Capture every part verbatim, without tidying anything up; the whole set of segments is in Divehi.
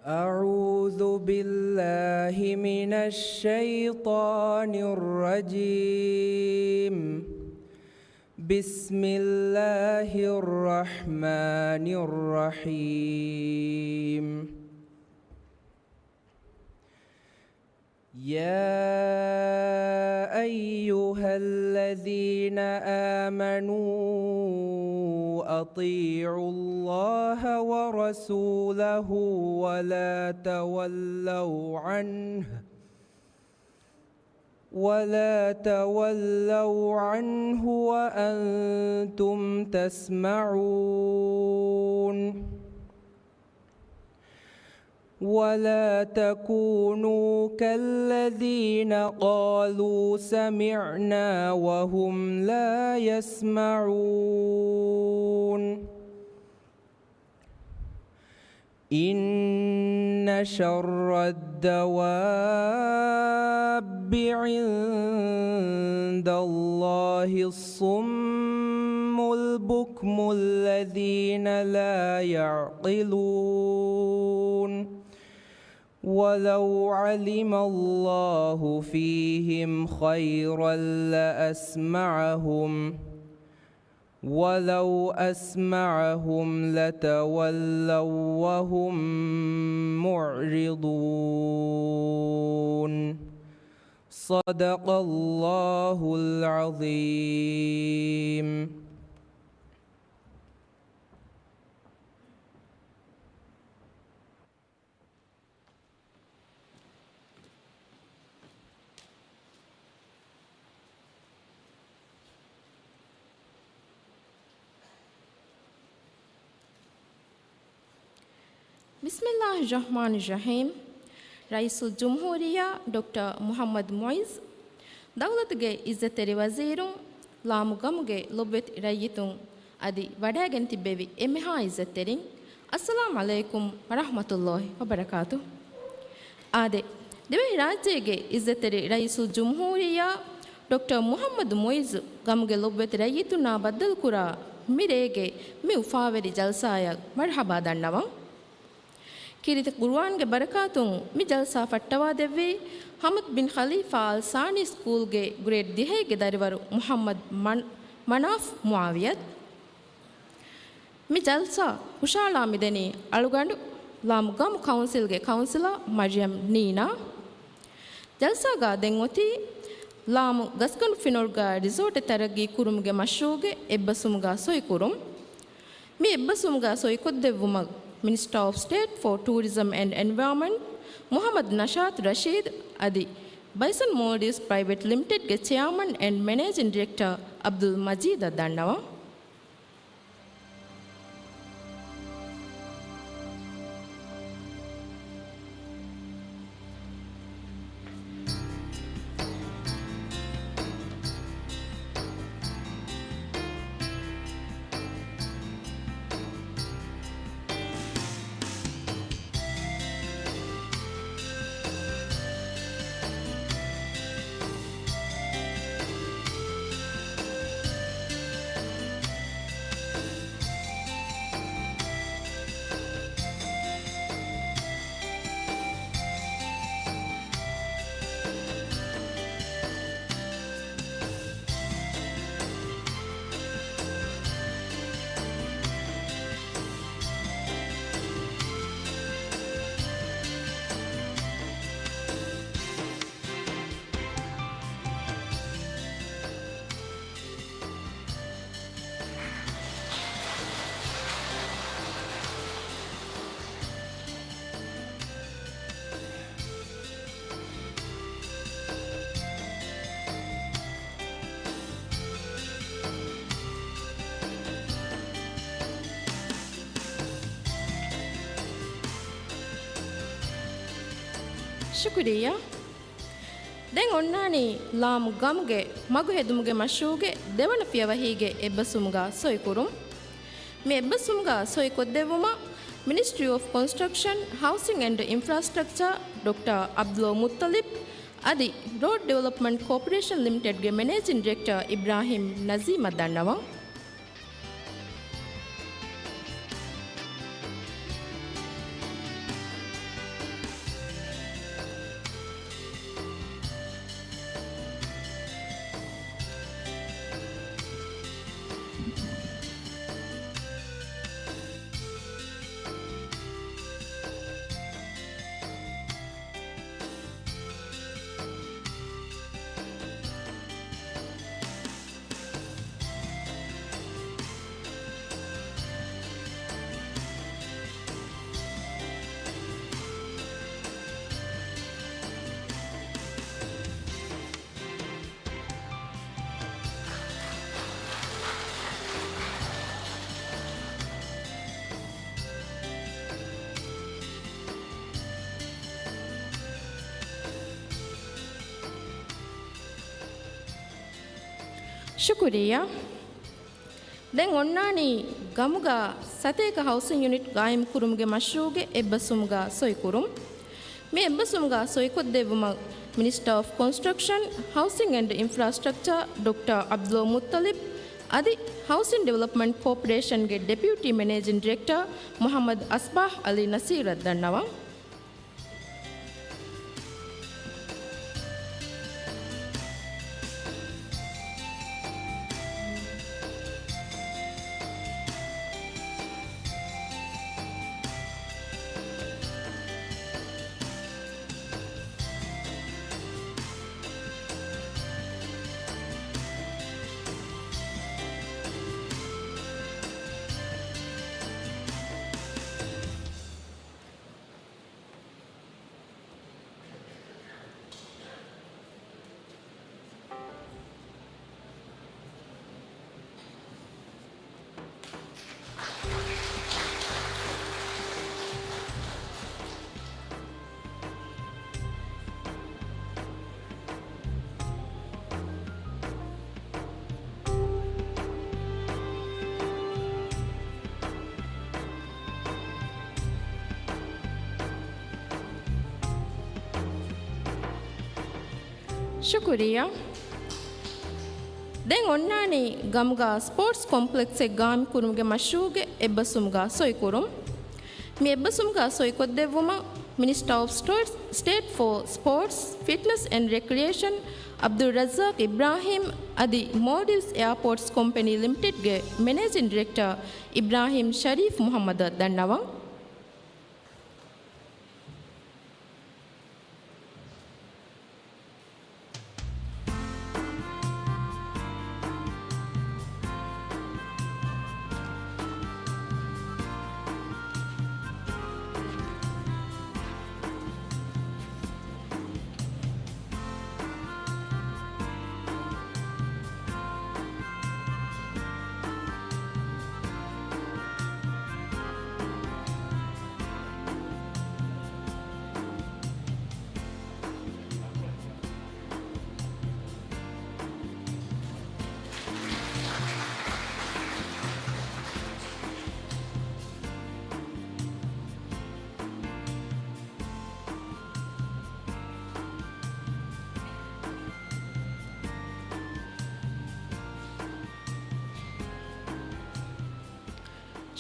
أعوذ بالله من الشيطان الرجيم. بسم الله الرحمن الرحيم. يا أيها الذين آمنوا أطيعوا الله ورسوله ولا تولوا عنه، ولا تولوا عنه وأنتم تسمعون. ولا تكونوا كالذين قالوا سمعنا وهم لا يسمعون. إن شر الدواب عند الله الصم البكم الذين لا يعقلون. ولو علم الله فيهم خيرا لأسمعهم، ولو أسمعهم لتولوا وهم معرضون. صدق الله العظيم. ބިސްމިއްލާހިއްރަޙްމާނިއްރަޙީމް. ރައީސުލްޖުމްހޫރިއްޔާ ޑޮކްޓަރ މުޙައްމަދު މުޢިއްޒު، ދައުލަތުގެ އިއްޒަތްތެރި ވަޒީރުން، ލާމު ގަމުގެ ލޮބުވެތި ރައްޔިތުން އަދި ވަޑައިގެން ތިއްބެވި އެންމެހާ އިއްޒަތްތެރިން، އައްސަލާމް ޢަލައިކުމް ވަރަޙްމަތުﷲި ވަބަރަކާތު. އާދެ، ދިވެހިރާއްޖޭގެ އިއްޒަތްތެރި ރައީސުލްޖުމްހޫރިއްޔާ ޑޮކްޓަރ މުޙައްމަދު މުޢިއްޒު ގަމުގެ ލޮބުވެތި ރައްޔިތުންނާ ބައްދަލުކުރާ މި ރޭގެ މި އުފާވެރި ޖަލްސާއަށް މަރުޙަބާ ދަންނަވަން. ކީރިތި ޤުރުއާންގެ ބަރަކާތުން މި ޖަލްސާ ފައްޓަވާދެއްވީ ޙަމަދު ބިން ޚަލީފާ އަލް ސާނީ ސްކޫލްގެ ގްރޭޑް ދިހައިގެ ދަރިވަރު މުޙައްމަދު މަން-، މަނާފް މުޢާވިޔަތު. މި ޖަލްސާ ހުށަހަޅާ މިދެނީ އަޅުގަނޑު ލާމު ގަމު ކައުންސިލްގެ ކައުންސިލަރ މަރިޔަމް ނީނާ. ޖަލްސާގަ ދެން އޮތީ ލާމު ގަސްގަނޑު ފިނޮޅުގަ ރިސޯޓެއް ތަރައްގީ ކުރުމުގެ މަޝްރޫޢުގެ އެއްބަސްވުމުގަ ސޮއިކުރުން. މި އެއްބަސްވުމުގަ ސޮއިކޮށްދެއްވުމަށް މިނިސްޓަރ އޮފް ސްޓޭޓް ފޯ ޓޫރިޒަމް އެންޑް އެންވަޔަރމަންޓް މުޙައްމަދު ނަޝާތު ރަޝީދު އަދި ބައިސަން މޯލްޑިވްސް ޕްރައިވެޓް ލިމިޓެޑްގެ ޗެއާމަން އެންޑް މެނޭޖިން ޑިރެކްޓަރ އަބްދުލް މަޖީދަށް ދަންނަވަން. ޝުކުރިއްޔާ. ދެން އޮންނާނީ ލާމު ގަމުގެ މަގު ހެދުމުގެ މަޝްރޫޢުގެ ދެވަނަ ފިޔަވަހީގެ އެއްބަސްވުމުގަ ސޮއިކުރުން. މި އެއްބަސްވުމުގަ ސޮއިކޮށްދެއްވުމަށް މިނިސްޓްރީ އޮފް ކޮންސްޓްރަކްޝަން، ހައުސިން އެންޑް އިންފްރާސްޓްރަކްޗާ ޑޮކްޓަރ އަބްދުﷲ މުއްޠަލިބް އަދި ރޯޑް ޑިވެލޮޕްމަންޓް ކޯޕަރޭޝަން ލިމިޓެޑްގެ މެނޭޖިން ޑިރެކްޓަރ އިބްރާހިމް ނަޒީމަށް ދަންނަވަން. ޝުކުރިއްޔާ. ދެން އޮންނާނީ ގަމުގަ ސަތޭކަ ހައުސިން ޔުނިޓް ގާއިމް ކުރުމުގެ މަޝްރޫޢުގެ އެއްބަސްވުމުގަ ސޮއިކުރުން. މި އެއްބަސްވުމުގަ ސޮއިކޮށްދެއްވުމަށް މިނިސްޓަރ އޮފް ކޮންސްޓްރަކްޝަން، ހައުސިން އެންޑް އިންފްރާސްޓްރަކްޗާ ޑޮކްޓަރ ޢަބްދުﷲ މުއްޠަލިބް އަދި ހައުސިން ޑިވެލޮޕްމަންޓް ކޯޕަރޭޝަންގެ ޑެޕިއުޓީ މެނޭޖިން ޑިރެކްޓަރ މުޙައްމަދު އަސްބާހް ޢަލީ ނަޞީރަށް ދަންނަވަން. ޝުކުރިއްޔާ. ދެން އޮންނާނީ ގަމުގަ ސްޕޯޓްސް ކޮމްޕްލެކްސްއެއް ގާއިމް ކުރުމުގެ މަޝްރޫޢުގެ އެއްބަސްވުމުގަ ސޮއިކުރުން. މި އެއްބަސްވުމުގަ ސޮއިކޮށްދެއްވުމަށް މިނިސްޓަރ އޮފް ސްޓޭޓް، ސްޓޭޓް ފޯ ސްޕޯޓްސް، ފިޓްނަސް އެންޑް ރެކްރިއޭޝަން ޢަބްދުއްރައްޒާޤް އިބްރާހީމް އަދި މޯލްޑިވްސް އެއާޕޯޓްސް ކޮމްޕެނީ ލިމިޓެޑްގެ މެނޭޖިން ޑިރެކްޓަރ އިބްރާހީމް ޝަރީފް މުޙައްމަދަށް ދަންނަވަން.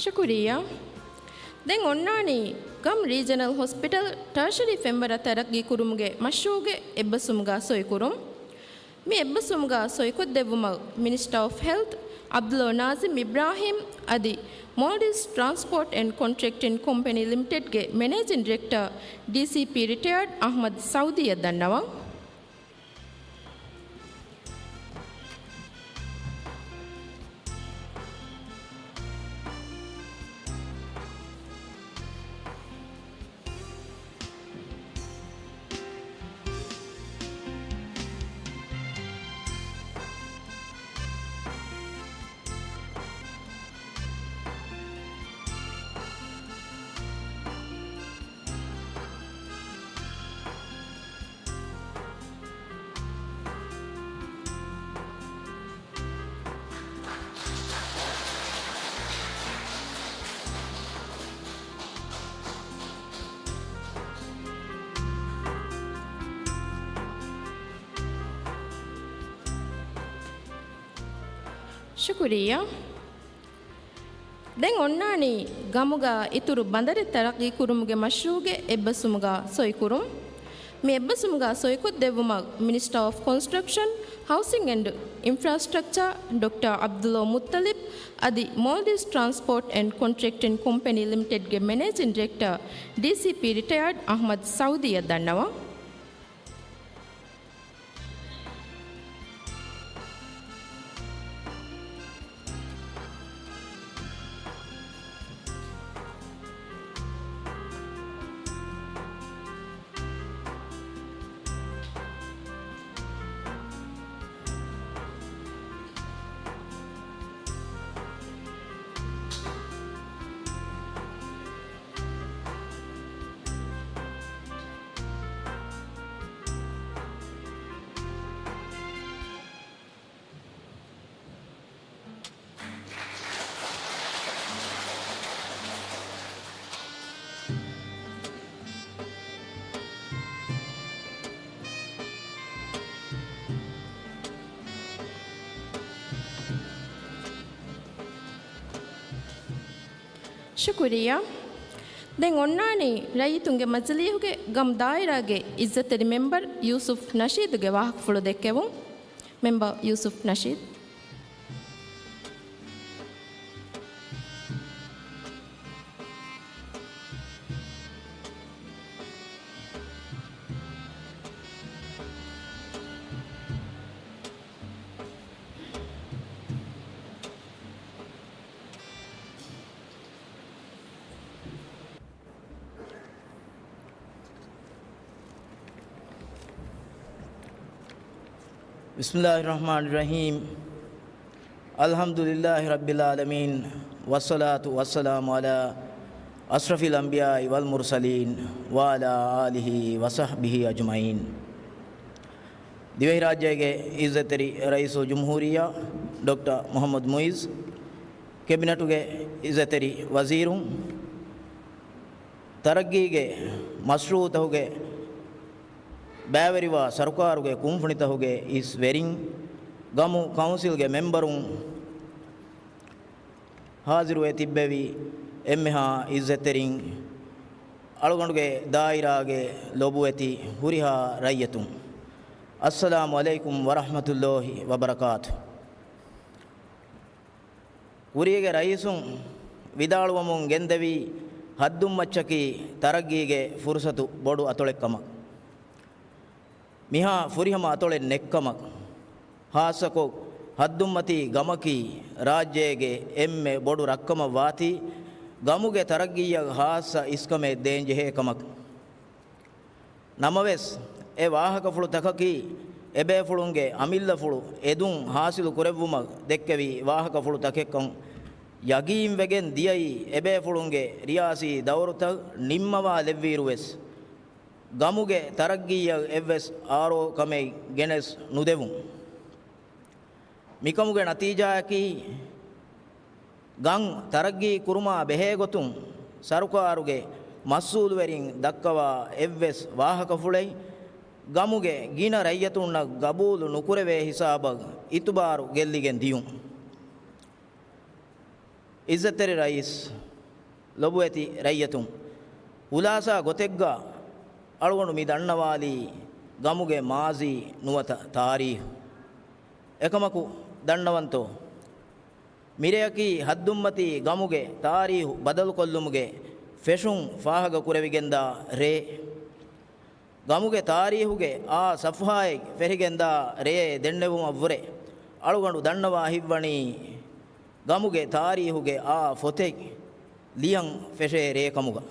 ޝުކުރިއްޔާ. ދެން އޮންނާނީ ގަމް ރީޖަނަލް ހޮސްޕިޓަލް ޓާޝަރީ ފެންވަރަށް ތަރައްގީ ކުރުމުގެ މަޝްރޫޢުގެ އެއްބަސްވުމުގަ ސޮއިކުރުން. މި އެއްބަސްވުމުގަ ސޮއިކޮށްދެއްވުމަށް މިނިސްޓަރ އޮފް ހެލްތް ޢަބްދުﷲ ނާޒިމް އިބްރާހީމް އަދި މޯލްޑިވްސް ޓްރާންސްޕޯޓް އެންޑް ކޮންޓްރެކްޓިން ކޮމްޕެނީ ލިމިޓެޑްގެ މެނޭޖިން ޑިރެކްޓަރ، ޑީސީޕީ ރިޓަޔާޑް އަޙްމަދު ސަޢުދީއަށް ދަންނަވަން. ޝުކުރިއްޔާ. ދެން އޮންނާނީ ގަމުގަ އިތުރު ބަނދަރެއް ތަރައްގީ ކުރުމުގެ މަޝްރޫޢުގެ އެއްބަސްވުމުގަ ސޮއިކުރުން. މި އެއްބަސްވުމުގަ ސޮއިކޮށްދެއްވުމަށް މިނިސްޓަރ އޮފް ކޮންސްޓްރަކްޝަން، ހައުސިން އެންޑް އިންފްރާސްޓްރަކްޗާ ޑޮކްޓަރ ޢަބްދުﷲ މުއްޠަލިބް އަދި މޯލްޑިވްސް ޓްރާންސްޕޯޓް އެންޑް ކޮންޓްރެކްޓިން ކޮމްޕެނީ ލިމިޓެޑްގެ މެނޭޖިން ޑިރެކްޓަރ، ޑީސީޕީ ރިޓަޔާޑް އަޙްމަދު ސަޢުދީއަށް ދަންނަވަން. ޝުކުރިއްޔާ. ދެން އޮންނާނީ ރައްޔިތުންގެ މަޖިލީހުގެ ގަމު ދާއިރާގެ އިއްޒަތްތެރި މެމްބަރު ޔޫސުފް ނަޝީދުގެ ވާހަކަފުޅު ދެއްކެވުން. މެމްބަރު ޔޫސުފް ނަޝީދު. بسم الله الرحمن الرحيم. الحمد لله رب العالمين، والصلاة والسلام على أشرف الأنبياء والمرسلين، وعلى آله وصحبه أجمعين. ދިވެހިރާއްޖޭގެ އިއްޒަތްތެރި ރައީސުލްޖުމްހޫރިއްޔާ ޑޮކްޓަރ މުޙައްމަދު މުޢިއްޒު، ކެބިނެޓުގެ އިއްޒަތްތެރި ވަޒީރުން، ތަރައްގީގެ މަޝްރޫޢުތަކުގެ ބައިވެރިވާ ސަރުކާރުގެ ކުންފުނިތަކުގެ އިސް ވެރިން، ގަމު ކައުންސިލްގެ މެމްބަރުން، ހާޒިރުވެ ތިއްބެވި އެންމެހާ އިއްޒަތްތެރިން، އަޅުގަނޑުގެ ދާއިރާގެ ލޮބުވެތި ހުރިހާ ރައްޔިތުން، އައްސަލާމު ޢަލައިކުމް ވަރަޙްމަތުﷲި ވަބަރަކާތު. ކުރީގެ ރައީސުން ވިދާޅުވަމުން ގެންދެވީ، ހައްދުންމައްޗަކީ ތަރައްގީގެ ފުރުޞަތު ބޮޑު އަތޮޅެއްކަމަށް. މިހާ ފުރިހަމަ އަތޮޅެއް ނެއްކަމަށް. ހާއްސަކޮށް، ހައްދުންމަތީ ގަމަކީ ރާއްޖޭގެ އެންމެ ބޮޑު ރަށްކަމަށް ވާތީ، ގަމުގެ ތަރައްގީއަށް ހާއްސަ އިސްކަމެއް ދޭންޖެހޭ ކަމަކަށް. ނަމަވެސް، އެ ވާހަކަފުޅުތަކަކީ އެބޭފުޅުންގެ އަމިއްލަފުޅު އެދުން ހާސިލު ކުރެއްވުމަށް ދެއްކެވި ވާހަކަފުޅުތަކެއްކަން ޔަގީންވެގެން ދިޔައީ، އެބޭފުޅުންގެ ރިޔާސީ ދައުރުތައް ނިންމަވާލެއްވިއިރުވެސް، ގަމުގެ ތަރައްގީއަށް އެއްވެސް އާރޯކަމެއް ގެނެސް ނުދެވުން. މިކަމުގެ ނަތީޖާއަކީ، ގަން ތަރައްގީ ކުރުމާ ބެހޭގޮތުން ސަރުކާރުގެ މަސްއޫލުވެރިން ދައްކަވާ އެއްވެސް ވާހަކަފުޅެއް ގަމުގެ ގިނަ ރައްޔިތުންނަށް ގަބޫލު ނުކުރެވޭ ހިސާބަށް އިތުބާރު ގެއްލިގެން ދިޔުން. އިއްޒަތްތެރި ރައީސް، ލޮބުވެތި ރައްޔިތުން، ޚުލާސާ ގޮތެއްގަ އަޅުގަނޑު މި ދަންނަވާލީ ގަމުގެ މާޒީ ނުވަތަ ތާރީހު. އެކަމަކު ދަންނަވަންތޯ؟ މިރެއަކީ ހައްދުންމަތީ ގަމުގެ ތާރީހު ބަދަލުކޮށްލުމުގެ ފެށުން ފާހަގަކުރެވިގެންދާ ރޭ. ގަމުގެ ތާރީހުގެ އާ ސަފްހާއެއް ފެށިގެންދާ ރެޔެއް ދެންނެވުމަށްވުރެ، އަޅުގަނޑު ދަންނަވާ ހިތްވަނީ، ގަމުގެ ތާރީހުގެ އާ ފޮތެއް ލިޔަން ފެށޭ ރޭ ކަމުގަ.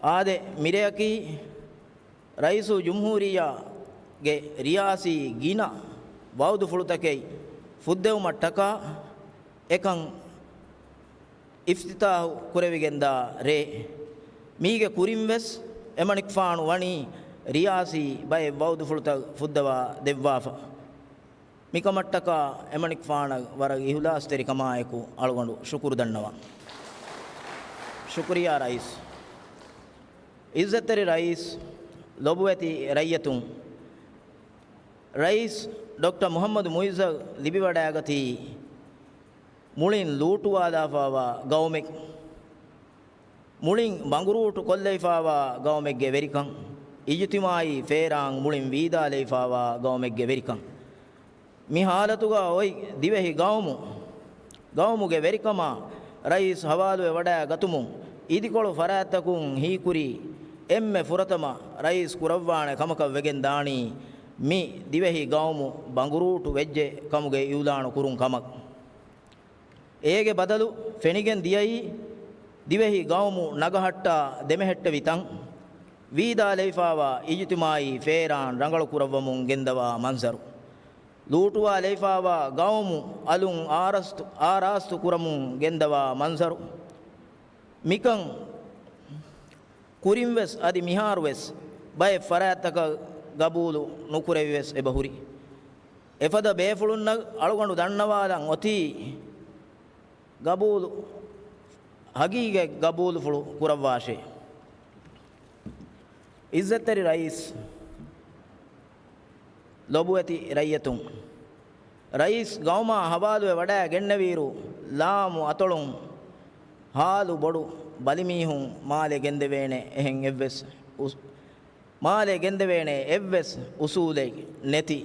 އާދެ، މިރެއަކީ ރައީސުލްޖުމްހޫރިއްޔާގެ ރިޔާސީ ގިނަ ވައުދުފުޅުތަކެއް ފުއްދެވުމަށްޓަކާ އެކަން އިފްތިތާޙު ކުރެވިގެންދާ ރޭ. މީގެ ކުރިންވެސް އެމަނިކުފާނު ވަނީ ރިޔާސީ ބައެއް ވައުދުފުޅުތައް ފުއްދަވާ ދެއްވާފަ. މިކަމަށްޓަކާ އެމަނިކުފާނަށް ވަރަށް އިހުލާސްތެރިކަމާއެކު އަޅުގަނޑު ޝުކުރު ދަންނަވަން. ޝުކުރިއްޔާ ރައީސް. އިއްޒަތްތެރި ރައީސް، ލޮބުވެތި ރައްޔިތުން، ރައީސް ޑޮކްޓަރ މުޙައްމަދު މުޢިއްޒަށް ލިބިވަޑައިގަތީ މުޅިން ލޫޓުވާލާފައިވާ ގައުމެއް، މުޅިން ބަނގުރޫޓު ކޮށްލައިފާވާ ގައުމެއްގެ ވެރިކަން، އިޖުތިމާޢީ ފޭރާން މުޅިން ވީދާލައިފާވާ ގައުމެއްގެ ވެރިކަން. މި ޙާލަތުގަ އޮތް ދިވެހި ގައުމު، ގައުމުގެ ވެރިކަމާ ރައީސް ޙަވާލުވެ ވަޑައިގަތުމުން އިދިކޮޅު ފަރާތްތަކުން ހީކުރީ އެންމެ ފުރަތަމަ ރައީސް ކުރައްވާނެ ކަމަކަށް ވެގެން ދާނީ މި ދިވެހި ގައުމު ބަނގުރޫޓު ވެއްޖެ ކަމުގެ އިޢުލާނު ކުރުން ކަމަށް. އޭގެ ބަދަލު ފެނިގެން ދިޔައީ، ދިވެހި ގައުމު ނަގަހައްޓާ ދެމެހެއްޓެވި ތަން، ވީދާލައިފާވާ އިޖުތިމާޢީ ފޭރާން ރަނގަޅު ކުރައްވަމުން ގެންދަވާ މަންޒަރު، ލޫޓުވާލައިފާވާ ގައުމު އަލުން އާރަސްތު، އާރާސްތު ކުރަމުން ގެންދަވާ މަންޒަރު، މިކަން ކުރިންވެސް އަދި މިހާރުވެސް ބައެއް ފަރާތްތަކަށް ގަބޫލު ނުކުރެވިވެސް އެބަހުރި. އެފަދަ ބޭފުޅުންނަށް އަޅުގަނޑު ދަންނަވާލަން އޮތީ ގަބޫލު، ހަގީގަތް ގަބޫލުފުޅު ކުރައްވާށޭ. އިއްޒަތްތެރި ރައީސް، ލޮބުވެތި ރައްޔިތުން، ރައީސް ގައުމާ ހަވާލުވެ ވަޑައި ގެންނެވިއިރު، ލާމު އަތޮޅުން ހާލު ބޮޑު ބަލިމީހުން މާލެ ގެންދެވޭނެ އެހެން އެއްވެސް އުސް-، މާލެ ގެންދެވޭނެ އެއްވެސް އުސޫލެއް ނެތި،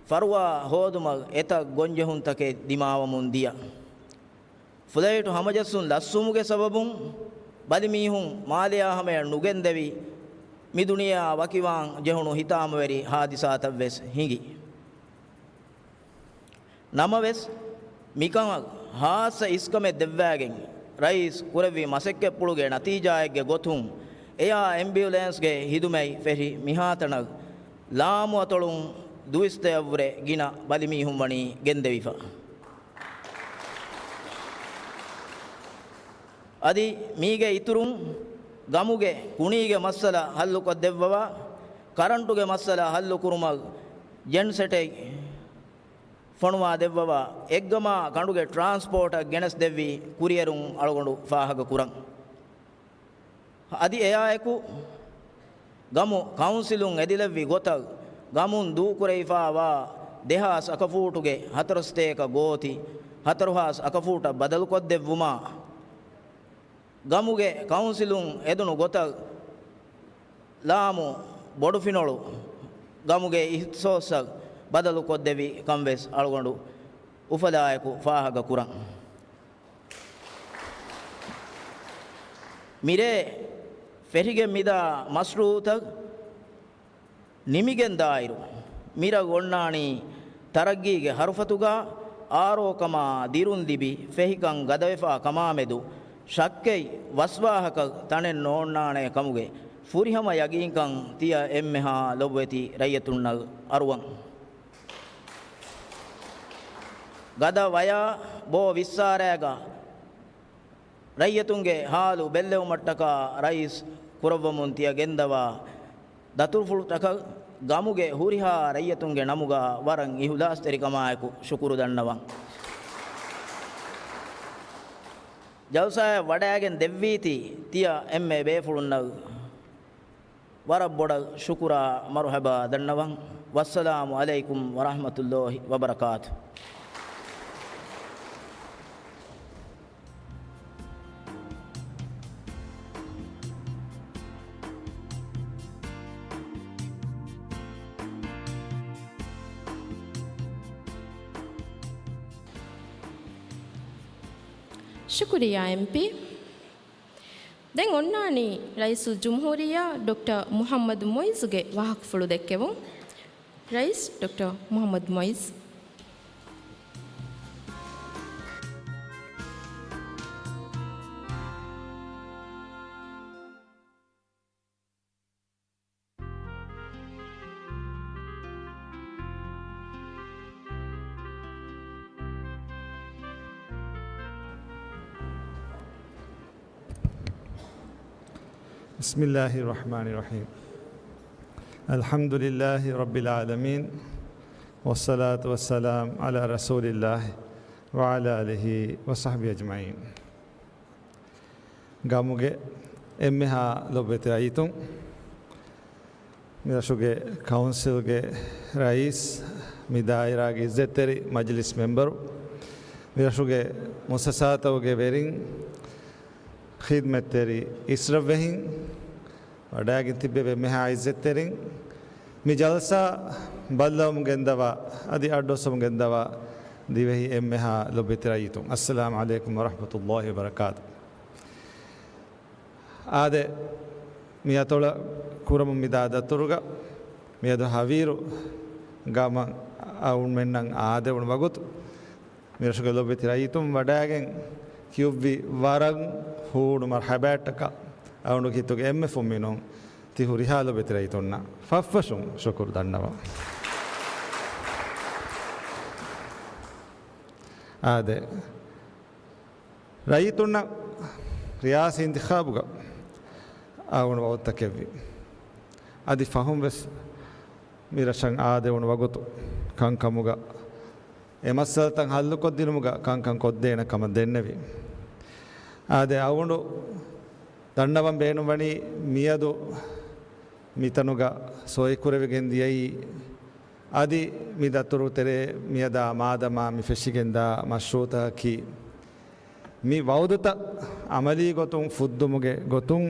ފަރުވާ ހޯދުމަށް އެތައް ގޮންޖެހުންތަކެއް ދިމާވަމުން ދިޔަ. ފްލައިޓު ހަމަޖައްސުން ލަސްވުމުގެ ސަބަބުން ބަލިމީހުން މާލެއާ ހަމަޔަށް ނުގެންދެވި، މި ދުނިޔެއާ ވަކިވާން ޖެހުނު ހިތާމަވެރި ހާދިސާތައް ވެސް ހިނގި. ނަމަވެސް، މިކަމަށް ހާއްސަ އިސްކަމެއް ދެއްވައިގެން، ރައީސް ކުރެއްވި މަސައްކަތްޕުޅުގެ ނަތީޖާއެއްގެ ގޮތުން، އެއާ އެމްބިއުލެންސްގެ ހިދުމަތް ފެށި މިހާތަނަށް ލާމު އަތޮޅުން ދުއިސައްތައަށްވުރެ ގިނަ ބަލިމީހުން ވަނީ ގެންދެވިފަ. އަދި މީގެ އިތުރުން، ގަމުގެ ކުނީގެ މައްސަލަ ހައްލުކޮށްދެއްވަވާ، ކަރަންޓުގެ މައްސަލަ ހައްލުކުރުމަށް ޖެންސެޓެއް ފޮނުވާ ދެއްވަވާ، އެއްގަމާ ކަނޑުގެ ޓްރާންސްޕޯޓަށް ގެނެސްދެއްވި ކުރިއެރުން އަޅުގަނޑު ފާހަގަކުރަން. އަދި އެއާއެކު، ގަމު ކައުންސިލުން އެދިލެއްވި ގޮތަށް، ގަމުން ދޫކުރެވިފާވާ ދެހާސް އަކަފޫޓުގެ ހަތަރު ސަތޭކަ ގޯތި ހަތަރުހާސް އަކަފޫޓަށް ބަދަލުކޮށްދެއްވުމާ، ގަމުގެ ކައުންސިލުން އެދުނު ގޮތަށް ލާމު ބޮޑުފިނޮޅު ގަމުގެ އިހްތިސޯސްއަށް ބަދަލުކޮށްދެއްވި ކަންވެސް އަޅުގަނޑު އުފަލާއެކު ފާހަގަކުރަން. މިރޭ ފެށިގެން މިދާ މަޝްރޫއުތައް ނިމިގެންދާއިރު، މިރަށް އޮންނާނީ ތަރައްގީގެ ހަރުފަތުގަ އާރޯކަމާ ދިރުން ލިބި ފެހިކަން ގަދަވެފާ ކަމާމެދު ޝައްކެއް ވަސްވާހަކަ ތަނެއް ނޯންނާނެ ކަމުގެ ފުރިހަމަ ޔަގީންކަން ތިޔަ އެންމެހާ ލޮބުވެތި ރައްޔިތުންނަށް އަރުވަން. ގަދަ ވަޔާ ބޯ ވިއްސާރައިގަ ރައްޔިތުންގެ ހާލު ބެއްލެވުމަށްޓަކާ ރައީސް ކުރައްވަމުން ތިޔަ ގެންދަވާ ދަތުރުފުޅުތަކަށް ގަމުގެ ހުރިހާ ރައްޔިތުންގެ ނަމުގަ ވަރަށް އިހުލާސްތެރިކަމާއެކު ޝުކުރު ދަންނަވަން. ޖަލްސާއަށް ވަޑައިގެން ދެއްވީތީ ތިޔަ އެންމެ ބޭފުޅުންނަށް ވަރަށް ބޮޑަށް ޝުކުރާ މަރުޙަބާ ދަންނަވަން. ވައްސަލާމު ޢަލައިކުމް ވަރަޙްމަތުﷲ ވަބަރަކާތު. ޝުކުރިއްޔާ އެމްޕީ. ދެން އޮންނާނީ ރައީސުލްޖުމްހޫރިއްޔާ ޑޮކްޓަރ މުޙައްމަދު މުޢިއްޒުގެ ވާހަކަފުޅު ދެއްކެވުން. ރައީސް ޑޮކްޓަރ މުޙައްމަދު މުޢިއްޒު. بسم الله الرحمن الرحيم. الحمد لله رب العالمين، والصلاة والسلام على رسول الله وعلى آله وصحبه أجمعين. ގަމުގެ އެންމެހާ ލޮބުވެތި ރައްޔިތުން، މިރަށުގެ ކައުންސިލްގެ ރައީސް، މި ދާއިރާގެ އިއްޒަތްތެރި މަޖިލިސް މެމްބަރު، މިރަށުގެ މުއައްސަސާތަކުގެ ވެރިން، ޚިދްމަތްތެރި އިސްރަށްވެހިން، ވަޑައިގެން ތިއްބެވި އެންމެހާ އިއްޒަތްތެރިން، މި ޖަލްސާ ބައްލަވަމުން ގެންދަވާ، އަދި އައްޑުއައްސަވަމުން ގެންދަވާ ދިވެހި އެންމެހާ ލޮބުވެތި ރައްޔިތުން، އައްސަލާމު ޢަލައިކުމް ވަރަޙްމަތުﷲ ވަބަރަކާތު. އާދެ، މި އަތޮޅަށް ކުރަމުން މިދާ ދަތުރުގަ މިއަދު ހަވީރު ގަމަށް އަޅުގަނޑުމެންނަށް އާދެވުނު ވަގުތު، މިރަށުގެ ލޮބުވެތި ރައްޔިތުން ވަޑައިގެން ކިޔުއްވި ވަރަށް ހޫނު މަރްޙަބާއަށްޓަކާ، އަޅުގަނޑުގެ ހިތުގެ އެންމެ ފުންމިނުން ތި ހުރިހާ ލޮބުވެތި ރައްޔިތުންނަށް ފަށްފަށުން ޝުކުރު ދަންނަވަން. އާދެ، ރައްޔިތުންނަށް ރިޔާސީ އިންތިޚާބުގަ އަޅުގަނޑު ވަގުތުތަކެއްވި. އަދި ފަހުން ވެސް މި ރަށަށް އާދެވުނު ވަގުތު ކަންކަމުގަ އެ މައްސަލަތައް ހައްލުކޮށްދިނުމުގަ ކަންކަން ކޮށްދޭނެ ކަމަށް ދެންނެވި. އާދެ، އަޅުގަނޑު ދަންނަވަން ބޭނުންވަނީ މިއަދު މިތަނުގަ ސޮއިކުރެވިގެން ދިޔައީ އަދި މި ދަތުރު ތެރޭ މިއަދާ މާދަމާ މި ފެށިގެންދާ މަޝްރޫޢުތަކަކީ، މި ވަޢުދުތައް ޢަމަލީ ގޮތުން ފުއްދުމުގެ ގޮތުން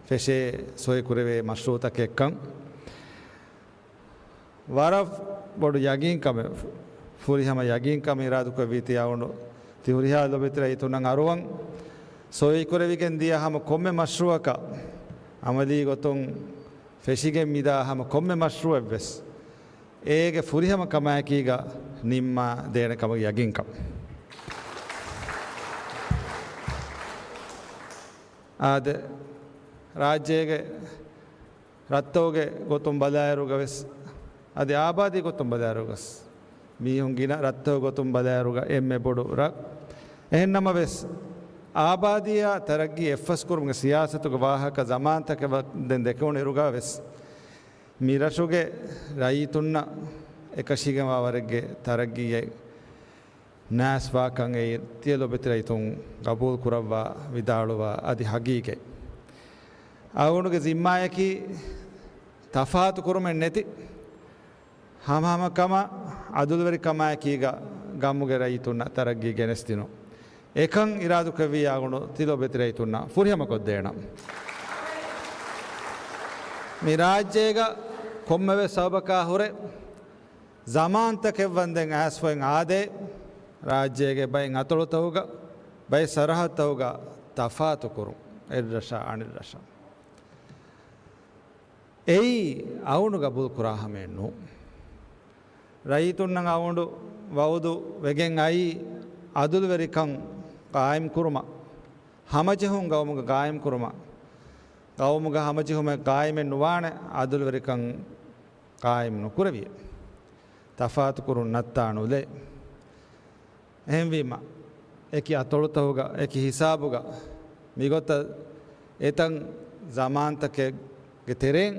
ފެށޭ ސޮއިކުރެވޭ މަޝްރޫޢުތަކެއްކަން. ވަރަށް ބޮޑު ޔަގީންކަމެއް، ފުރިހަމަ ޔަގީންކަމެއް އިރާދުކޮށްވީތީ އަޅުގަނޑު ތި ހުރިހާ ލޯބިވެތި ރައްޔިތުންނަށް އަރުވަން. ސޮއިކުރެވިގެން ދިޔަ ހަމަ ކޮންމެ މަޝްރޫޢަކަށް، ޢަމަލީ ގޮތުން ފެށިގެން މިދާ ހަމަ ކޮންމެ މަޝްރޫޢެއްވެސް، އޭގެ ފުރިހަމަ ކަމާއެކީގަ ނިންމާ ދޭނެ ކަމަށް ޔަގީންކަން. އާދެ، ރާއްޖޭގެ ރަށްތަކުގެ ގޮތުން ބަލާއިރުގަވެސް، އަދި އާބާދީ ގޮތުން ބަލާއިރުގަސް، މީހުން ގިނަ ރަށްތަކުގެ ގޮތުން ބަލާއިރުގަ އެންމެ ބޮޑު ރަށް. އެހެންނަމަވެސް، އާބާދީއާ ތަރައްގީ އެއްފަސްކުރުމުގެ ސިޔާސަތުގެ ވާހަކަ ޒަމާންތަކެއް ދެން ދެކެވުނު އިރުގަވެސް، މި ރަށުގެ ރައްޔިތުންނަށް އެކަށީގެންވާ ވަރެއްގެ ތަރައްގީއެއް ނާސްވާކަން އެއީ ތިޔަ ލޯބިވެތި ރައްޔިތުން ގަބޫލު ކުރައްވާ ވިދާޅުވާ އަދި ހަގީގަތް. އަޅުގަނޑުގެ ޒިންމާއަކީ ތަފާތު ކުރުމެއް ނެތި، ހަމަހަމަކަމާ އަދުލުވެރިކަމާއެކީގަ ގައުމުގެ ރައްޔިތުންނަށް ތަރައްގީ ގެނެސްދިނުން. އެކަން އިރާދުކުރެއްވިއްޔާ އަޅުގަނޑު ތި ލޯބިވެތި ރައްޔިތުންނަށް ފުރިހަމަކޮށްދޭނަން. މި ރާއްޖޭގަ ކޮންމެވެސް ސަބަބަކާ ހުރެ، ޒަމާންތަކެއް ވަންދެން އައިސްފައިން އާދޭ، ރާއްޖޭގެ ބައެއް އަތޮޅުތަކުގަ، ބައެއް ސަރަހައްދުތަކުގަ ތަފާތުކުރުން، އެއްރަށާ އަނެއްރަށަށް. އެއީ އަޅުގަނޑު ގަބޫލުކުރާ ހަމައެއް ނޫން. ރައްޔިތުންނަށް އަޅުގަނޑު ވަޢުދު ވެގެން އައީ އަދުލުވެރިކަން ޤާއިމްކުރުމަށް، ހަމަޖެހުން ގައުމުގަ ޤާއިމްކުރުމަށް. ގައުމުގަ ހަމަޖެހުމެއް ޤާއިމެއް ނުވާނެ އަދުލުވެރިކަން ޤާއިމް ނުކުރެވިއެވެ. ތަފާތުކުރުން ނައްތާ ނުލޭ. އެހެންވީމަ، އެކި އަތޮޅުތަކުގަ، އެކި ހިސާބުގަ، މިގޮތަށް އެތަން ޒަމާންތަކެއްގެ ތެރެއިން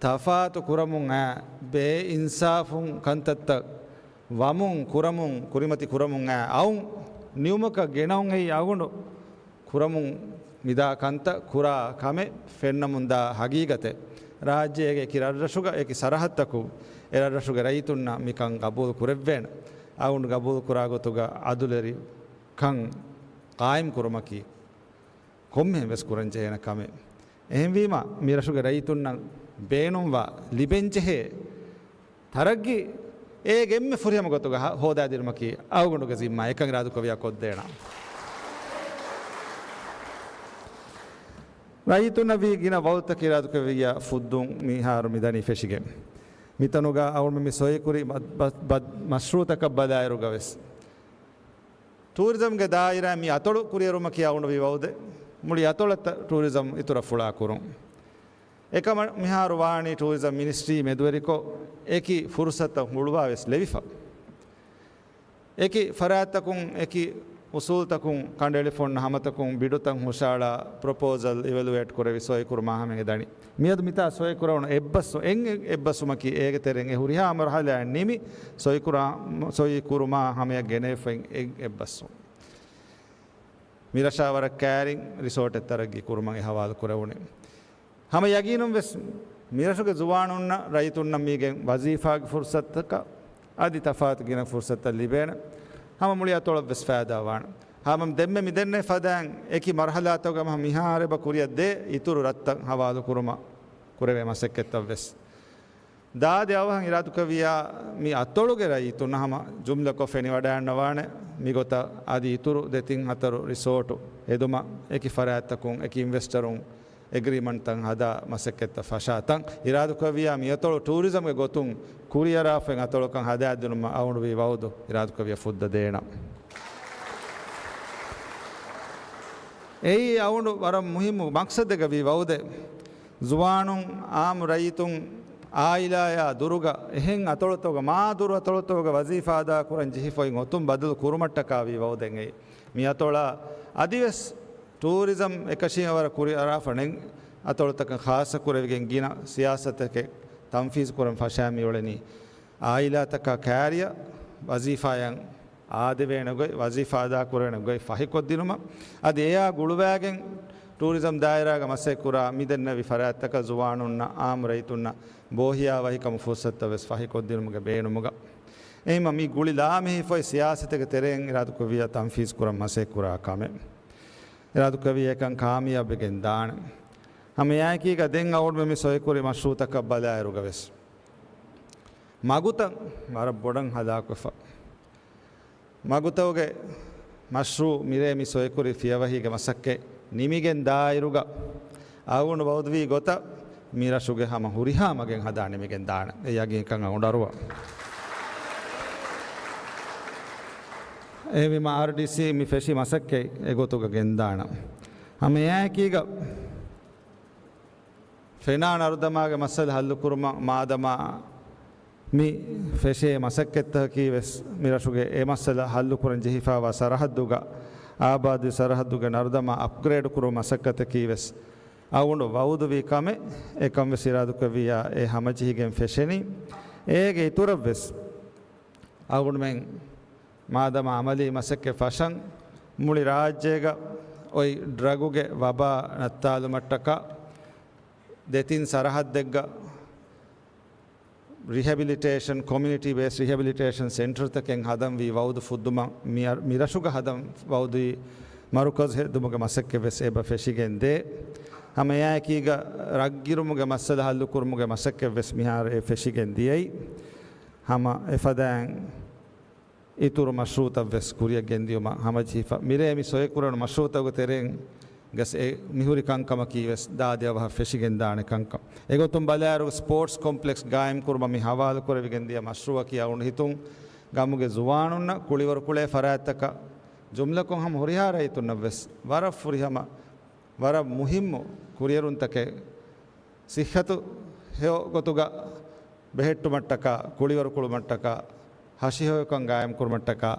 ތަފާތު ކުރަމުން އައި، ބޭއިންސާފު ކަންތައްތައް ވަމުން ކުރަމުން، ކުރިމަތި ކުރަމުން އައި، އައުން ނިމުމަކަށް ގެނައުން އެއީ އަޅުގަނޑު ކުރަމުން މިދާ ކަންތައް ކުރާ ކަމެއް ފެންނަމުންދާ ހަގީގަތެއް. ރާއްޖޭގެ އެކި ރަށްރަށުގަ އެކި ސަރަހައްދަކު އެ ރަށްރަށުގެ ރައްޔިތުންނަށް މިކަން ގަބޫލު ކުރެއްވޭނެ. އަޅުގަނޑު ގަބޫލު ކުރާ ގޮތުގަ އަދުލެރިކަން ޤާއިމް ކުރުމަކީ ކޮންމެހެން ވެސް ކުރަން ޖެހޭނެ ކަމެއް. އެހެންވީމަ، މި ރަށުގެ ރައްޔިތުންނަށް ބޭނުންވާ ލިބެންޖެހޭ ތަރައްގީ އޭގެ އެންމެ ފުރިހަމަ ގޮތުގަ ހަ-، ހޯދާދިނުމަކީ އަޅުގަނޑުގެ ޒިންމާ. އެކަން އިރާދުކުރެއްވިއްޔާ ކޮށްދޭނަން. ރައްޔިތުންނަށް ވީ ގިނަ ވަޢުދުތަކެއް އިރާދުކުރެއްވިއްޔާ ފުއްދުން މިހާރު މިދަނީ ފެށިގެން. މިތަނުގަ އަޅުގަނޑު މި ސޮއިކުރި މަ-، ބަ-، ބަ-، މަޝްރޫޢުތަކަށް ބަލާއިރުގަވެސް، ޓޫރިޒަމްގެ ދާއިރާ މި އަތޮޅު ކުރިއެރުމަކީ އަޅުގަނޑު ވީ ވަޢުދެއް. މުޅި އަތޮޅަށް ތަ-، ޓޫރިޒަމް އިތުރަށް ފުޅާކުރުން. އެކަމަށް މިހާރު ވާނީ ޓޫރިޒަމް މިނިސްޓްރީ މެދުވެރިކޮށް، އެކި ފުރުޞަތުތައް ހުޅުވާވެސް ލެވިފަ. އެކި ފަރާތްތަކުން އެކި އުސޫލުތަކުން ކަނޑައެޅިފަ އޮންނަ ހަމަތަކުން ބިޑުތައް ހުށައަޅާ ޕްރޮޕޯޒަލް އިވެލުއޭޓް ކުރެވި ސޮއިކުރުމާ ހަމައިގެން ދަނީ. މިއަދު މިތާ ސޮއިކުރެވުނު އެއްބަސްވު-، އެއް އެއްބަސްވުމަކީ އޭގެ ތެރެއިން އެ ހުރިހާ މަރުޙަލާއެއް ނިމި ސޮއިކުރާ-، ސޮއިކުރުމާ ހަމަޔަށް ގެނެވިފައި އެއް އެއްބަސްވުން. މިރަށާ ވަރަށް ކައިރިން ރިސޯޓެއް ތަރައްގީ ކުރުމަށް އެ ހަވާލު ކުރެވުނީ. ހަމަ ޔަގީނުން ވެސް މިރަށުގެ ޒުވާނުންނަށް ރައްޔިތުންނަށް މީގެން ވަޒީފާގެ ފުރުޞަތުތަކަށް އަދި ތަފާތު ގިނަ ފުރުޞަތުތައް ލިބޭނެ. ހަމަ މުޅި އަތޮޅަށް ވެސް ފައިދާ ވާނެ. ހަމަ ދެންމެ މިދެންނެވި ފަދައިން އެކި މަރުޙަލާތަކުގަ ހަމަ މިހާރު އެބަ ކުރިއަށް ދޭ އިތުރު ރަށްތައް ހަވާލު ކުރުމަށް ކުރެވޭ މަސައްކަތްތައް ވެސް. ދާދި އަވަހަށް އިރާދުކުރެއްވިއްޔާ މި އަތޮޅުގެ ރައްޔިތުންނަށް ހަމަ ޖުމްލަކޮށް ފެނިވަޑައިގަންނަވާނެ މިގޮތަށް އަދި އިތުރު ދެތިން ހަތަރު ރިސޯޓު ހެދުމަށް އެކި ފަރާތްތަކުން އެކި އިންވެސްޓަރުން އެގްރީމަންޓްތައް ހަދާ މަސައްކަތްތައް ފަށާ ތަން އިރާދުކުރެއްވިއްޔާ މި އަތޮޅު ޓޫރިޒަމްގެ ގޮތުން ކުރިއަރާފައި އަތޮޅަކަށް ހަދާދިނުމަށް އަޅުގަނޑު ވީ ވަޢުދު އިރާދުކުރެއްވިއްޔާ ފުއްދަ ދޭނަން. އެއީ އަޅުގަނޑު ވަރަށް މުހިއްމު މަޤްޞަދެއްގަ ވީ ވަޢުދެއް. ޒުވާނުން، އާއްމު ރައްޔިތުން، އާއިލާއާ ދުރުގަ އެހެން އަތޮޅުތަކުގަ، މާ ދުރު އަތޮޅުތަކުގަ ވަޒީފާ އަދާކުރަން ޖެހިފައި އޮތުން ބަދަލު ކުރުމަށްޓަކާ ވީ ވަޢުދެއް އެއީ. މި އަތޮޅާ އަދިވެސް ޓޫރިޒަމް އެކަށީގެން ވަރަށް ކުރިއަރާފަ ނެތް އަތޮޅުތަކަށް ޚާއްޞަ ކުރެވިގެން ގިނަ ސިޔާސަތެއް ތަންފީޒު ކުރަން ފަށާ މިއުޅެނީ. އާއިލާތަކާ ކާރިޔަށް ވަޒީފާއަށް އާދެވޭނެ ގޮތް، ވަޒީފާ އަދާކުރެވޭނެ ގޮތް ފަހިކޮށްދިނުމަށް، އަދި އެއާ ގުޅުވާގެން ޓޫރިޒަމް ދާއިރާގަ މަސައްކަތްކުރާ މިދެންނެވި ފަރާތްތަކަށް ޒުވާނުންނަށް އާއްމު ރައްޔިތުންނަށް ބޯހިޔާވަހިކަމު ފުރުސަތުތައް ވެސް ފަހިކޮށްދިނުމުގެ ބޭނުމުގަ، އެހެންވީމަ މި ގުޅި ލާމެހިފޮތް ސިޔާސަތެއްގެ ތެރެއިން އިރާދަކުރެއްވިއްޔާ ތަންފީޒުކުރަން މަސައްކަތްކުރާ ކަމެއް. އިރާދަކުރެއްވިއްޔާ އެކަން ކާމިޔާބުވެގެން ދާނެ. ހަމައެއާއެކީގަ ދެން އަޅުގަނޑުމެން މި ސޮއިކުރި މަޝްރޫއުތަކަށް ބަލާއިރުގަ ވެސް މަގުތައް ވަރަށް ބޮޑަށް ހަލާކުވެފަ. މަގުތަކުގެ މަޝްރޫއު މިރޭ މި ސޮއިކުރި ފިޔަވަހީގެ މަސައްކަތް ނިމިގެން ދާއިރުގަ އަޅުގަނޑު ވައުދުވީ ގޮތަށް މި ރަށުގެ ހަމަ ހުރިހާ މަގެއް ހަދާ ނިމިގެން ދާނެ. އެ ޔަގީންކަން އަޅުގަނޑު އަރުވާ. އެހެންވީމަ އާރްޑީސީ މި ފެށި މަސައްކަތް އެގޮތުގަ ގެންދާނަން. ހަމައެއާއެކީގަ ފެނާ ނަރުދަމާގެ މައްސަލަ ހައްލުކުރުމަށް މާދަމާ މި ފެށޭ މަސައްކަތްތަކަކީ ވެސް މި ރަށުގެ އެ މައްސަލަ ހައްލުކުރަން ޖެހިފައިވާ ސަރަހައްދުގަ، އާބާދީ ސަރަހައްދުގެ ނަރުދަމާ އަޕްގްރޭޑް ކުރުމުގެ މަސައްކަތަކީ ވެސް އަޅުގަނޑު ވައުދުވީ ކަމެއް. އެކަން ވެސް އިރާދަކުރެއްވިއްޔާ އެ ހަމަޖެހިގެން ފެށެނީ. އޭގެ އިތުރަށް ވެސް އަޅުގަނޑުމެން މާދަމާ އަމަލީ މަސައްކަތް ފަށަން މުޅި ރާއްޖޭގަ އޮތް ޑްރަގުގެ ވަބާ ނައްތާލުމަށްޓަކާ ދެތިން ސަރަހައްދެއްގަ ރިހެބިލިޓޭޝަން، ކޮމިއުނިޓީ ބޭސް ރިހެބިލިޓޭޝަން ސެންޓަރުތަކެއް ހަދަން ވީ ވައުދު ފުއްދުމަށް މި-، މިރަށުގަ ހަދަން ވައުދުވީ މަރުކަޒު ހެއްދުމުގެ މަސައްކަތް ވެސް އެބަ ފެށިގެން ދޭ. ހަމައެއާއެކީގަ ރަށްގިރުމުގެ މައްސަލަ ހައްލުކުރުމުގެ މަސައްކަތް ވެސް މިހާރު އެ ފެށިގެން ދިޔައީ. ހަމަ އެފަދައިން އިތުރު މަޝްރޫއުތައް ވެސް ކުރިއަށް ގެންދިޔުމަށް ހަމަޖެހިފަ. މިރޭ މި ސޮއިކުރަން މަޝްރޫއުތަކުގެ ތެރެއިން ގަސް އެ މިހުރި ކަންކަމަކީ ވެސް ދާދިޔަ ވަހަށް ފެށިގެންދާނެ ކަންކަން. އެގޮތުން ބަލާއިރު ސްޕޯޓްސް ކޮމްޕްލެކްސް ގާއިމްކުރުމަށް މި ހަވާލުކުރެވިގެންދިޔަ މަޝްރޫއަކީ އަޅުގަނޑު ހިތުން ގަމުގެ ޒުވާނުންނަށް ކުޅިވަރު ކުޅޭ ފަރާތްތަކަށް ޖުމްލަކޮށް ހަމަ ހުރިހާ ރައްޔިތުންނަށް ވެސް ވަރަށް ފުރިހަމަ، ވަރަށް މުހިއްމު ކުރިއެރުންތަކެއް. ސިއްހަތު ހެޔޮ ގޮތުގަ ބެހެއްޓުމަށްޓަކާ، ކުޅިވަރު ކުޅުމަށްޓަކާ، ހަށިހެޔޮކަން ގާއިމްކުރުމަށްޓަކާ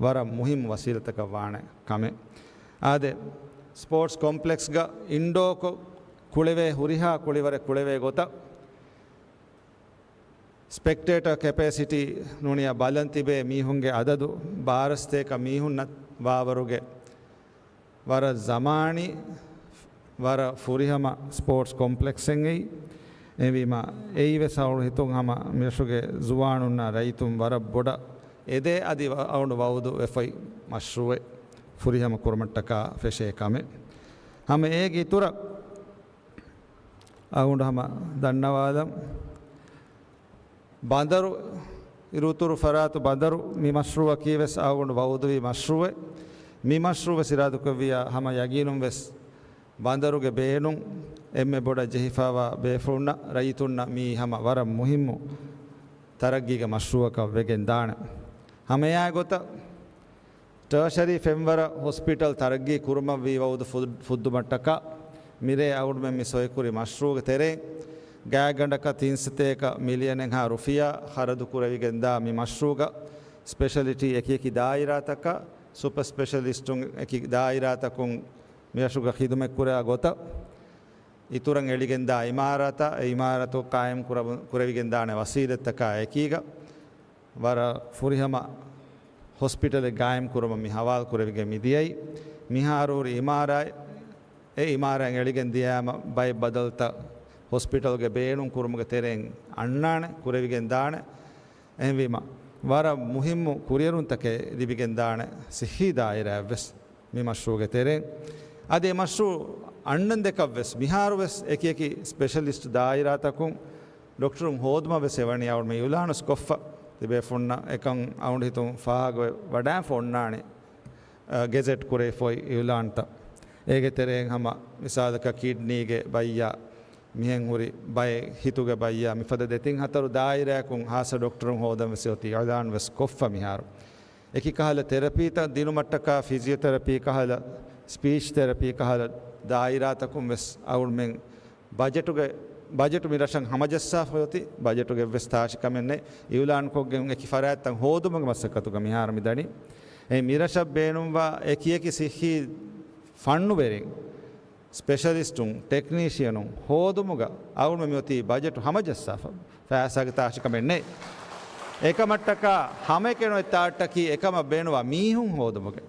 ވަރަށް މުހިއްމު ވަސީލަތަކަށް ވާނެ ކަމެއް. އާދެ، ސްޕޯޓްސް ކޮމްޕްލެކްސްގަ އިންޑޯކޮށް ކުޅެވޭ ހުރިހާ ކުޅިވަރެއް ކުޅެވޭ ގޮތަށް ސްޕެކްޓޭޓަ ކެޕޭސިޓީ ނޫނިޔާ ބަލަން ތިބޭ މީހުންގެ އަދަދު ބާރަ ސަތޭކަ މީހުންނަށް ވާވަރުގެ ވަރަށް ޒަމާނީ، ވަރަށް ފުރިހަމަ ސްޕޯޓްސް ކޮމްޕްލެކްސެއް އެއީ. އެހެންވީމަ އެއީ ވެސް އަޅުގަނޑު ހިތުން ހަމަ މިރަށުގެ ޒުވާނުންނާ ރައްޔިތުން ވަރަށް ބޮޑަށް އެދޭ އަދި ވަ-، އަޅުގަނޑު ވައުދު ވެފައި މަޝްރޫއެއް ފުރިހަމަ ކުރުމަށްޓަކާ ފެށޭ ކަމެއް. ހަމަ އޭގެ އިތުރަށް އަޅުގަނޑު ހަމަ ދަންނަވާލަން. ބަނދަރު، އިރުއުތުރު ފަރާތު ބަނދަރު މި މަޝްރޫއަކީ ވެސް އަޅުގަނޑު ވައުދުވި މަޝްރޫއެއް. މި މަޝްރޫއް ވެސް އިރާދަކުރެއްވިއްޔާ ހަމަ ޔަގީނުން ވެސް ބަނދަރުގެ ބޭނުން އެންމެ ބޮޑަށް ޖެހިފައިވާ ބޭފުޅުންނަށް، ރައްޔިތުންނަށް މީ ހަމަ ވަރަށް މުހިއްމު ތަރައްގީގެ މަޝްރޫއަކަށް ވެގެން ދާނެ. ހަމައެއާ ގޮތަށް ޓާޝަރީ ފެންވަރަށް ހޮސްޕިޓަލް ތަރައްގީ ކުރުމަށް ވީ ވައުދު ފު-، ފުއްދުމަށްޓަކާ، މިރޭ އަޅުގަނޑުމެން މި ސޮއިކުރި މަޝްރޫއުގެ ތެރެއިން ގާތްގަނޑަކަށް ތިން ސަތޭކަ މިލިއަނެއްހާ ރުފިޔާ ޚަރަދު ކުރެވިގެންދާ މި މަޝްރޫއުގަ ސްޕެޝަލިޓީ އެކިއެކި ދާއިރާތަކަށް، ސުޕަ ސްޕެޝަލިސްޓުން އެކި ދާއިރާތަކުން މިރަށުގަ ޚިދުމަތްކުރާ ގޮތަށް، އިތުރަށް އެޅިގެންދާ އިމާރާތާ، އެ އިމާރާތު ޤާއިމް ކުރަ-، ކުރެވިގެންދާނެ ވަސީލަތްތަކާ އެކީގަ، ވަރަށް ފުރިހަމަ ހޮސްޕިޓަލެއް ގާއިމް ކުރުމަށް މި ހަވާލު ކުރެވިގެން މި ދިޔައީ. މިހާރު ހުރި އިމާރާތް، އެ އިމާރާތް އެޅިގެން ދިޔައިމަ ބައެއް ބަދަލުތައް ހޮސްޕިޓަލްގެ ބޭނުން ކުރުމުގެ ތެރެއިން އަންނާނެ، ކުރެވިގެން ދާނެ. އެހެންވީމަ، ވަރަށް މުހިއްމު ކުރިއެރުންތަކެއް ލިބިގެން ދާނެ ސިއްހީ ދާއިރާއަށްވެސް މި މަޝްރޫއުގެ ތެރެއިން. އަދި އެ މަޝްރޫއު އަންނަން ދެކަށްވެސް މިހާރުވެސް އެކިއެކި ސްޕެޝަލިސްޓް ދާއިރާތަކުން ޑޮކްޓަރުން ހޯދުމަށް ވެސް އެވަނީ އަޅުގަނޑު މި އިއުލާނު ވެސް ކޮށްފަ ތިބޭފުންނަށް އެކަން އަޅުގަނޑު ހިތުން ފާހަގަވެ ވަޑާފަ އޮންނާނެ، އަ، ގެޒެޓް ކުރެވިފައި އިއުލާންތައް. އޭގެ ތެރެއިން ހަމަ މިސާލަކަށް ކިޑްނީގެ ބައްޔާ، މިހެން ހުރި ބައެއް ހިތުގެ ބައްޔާ، މިފަދަ ދެތިން ހަތަރު ދާއިރާއަކުން ހާއްސަ ޑޮކްޓަރުން ހޯދަން ވެސް އޮތީ އިއުލާން ވެސް ކޮށްފަ މިހާރު. އެކި ކަހަލަ ތެރަޕީތައް ދިނުމަށްޓަކާ ފިޒިއޯތެރަޕީ ކަހަލަ، ސްޕީޗް ތެރަޕީ ކަހަލަ ދާއިރާތަކުން ވެސް އަޅުގަނޑުމެން ބަޖެޓުގެ، ބަޖެޓު މި ރަށަށް ހަމަޖައްސާފަ އޮތީ، ބަޖެޓުގެ ވެސް ތާށި ކަމެއް ނެތް. އިއުލާންކޮށްގެން އެކި ފަރާތްތައް ހޯދުމުގެ މަސައްކަތުގަ މިހާރު މި ދަނީ. އެ މި ރަށަށް ބޭނުންވާ އެކި އެކި ސިއްހީ ފަންނުވެރިން، ސްޕެޝަލިސްޓުން، ޓެކްނީޝިއަނުން ހޯދުމުގަ އަޅުގަނޑު މިއޮތީ ބަޖެޓު ހަމަޖައްސާފަ. ފައިސާގެ ތާށި ކަމެއް ނެތް. އެކަމަށްޓަކާ ހަމައެކަނި އޮތް ތާއްޓަކީ އެކަމަށް ބޭނުންވާ މީހުން ހޯދުމުގެ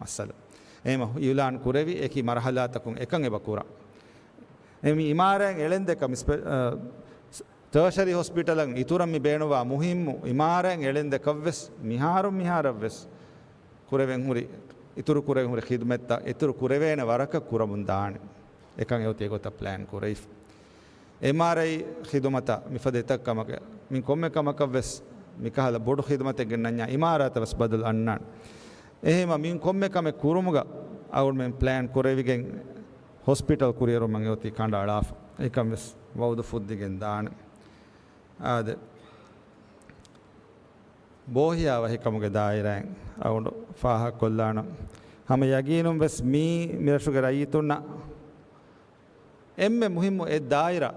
މައްސަލަ. އެހެމަ އިއުލާން ކުރެވި އެކި މަރުހަލާތަކުން އެކަން އެބަ ކުރާ. އެ މި އިމާރާތް އެޅެންދެކަ މި ސްޕެ-، އަ، ސް-، ޓާޝަރީ ހޮސްޕިޓަލަށް އިތުރަށް މި ބޭނުންވާ މުހިއްމު އިމާރާތް އެޅެންދެކަށްވެސް މިހާރު މިހާރަށްވެސް ކުރެވެން ހުރި، އިތުރު ކުރެވެން ހުރި ޚިދުމަތްތައް އިތުރު ކުރެވޭނެ ވަރަކަށް ކުރަމުން ދާނެ. އެކަން އެއޮތީ އެގޮތަށް ޕްލޭން ކުރެވިފަ. އެމްއާރްއައި ޚިދުމަތަށް މިފަދަ އެތައް ކަމަކަށް، މި ކޮންމެ ކަމަކަށް ވެސް މިކަހަލަ ބޮޑު ޚިދުމަތެއް ގެންނަންޏާ އިމާރާތަށް ވެސް ބަދަލު އަންނާނެ. އެހެމަ މި ކޮންމެ ކަމެއް ކުރުމުގަ އަޅުގަނޑުމެން ޕްލޭން ކުރެވިގެން ހޮސްޕިޓަލް ކުރިއެރުމަށް އެއޮތީ ކަނޑައަޅާފަ. އެކަން ވެސް ވައުދު ފުއްދިގެން ދާނެ. އާދެ. ބޯހިޔާވަހިކަމުގެ ދާއިރާއިން އަޅުގަނޑު ފާހަގަކޮށްލާނަން. ހަމަ ޔަގީނުން ވެސް މީ މިރަށުގެ ރައްޔިތުންނަށް އެންމެ މުހިއްމު އެއް ދާއިރާ،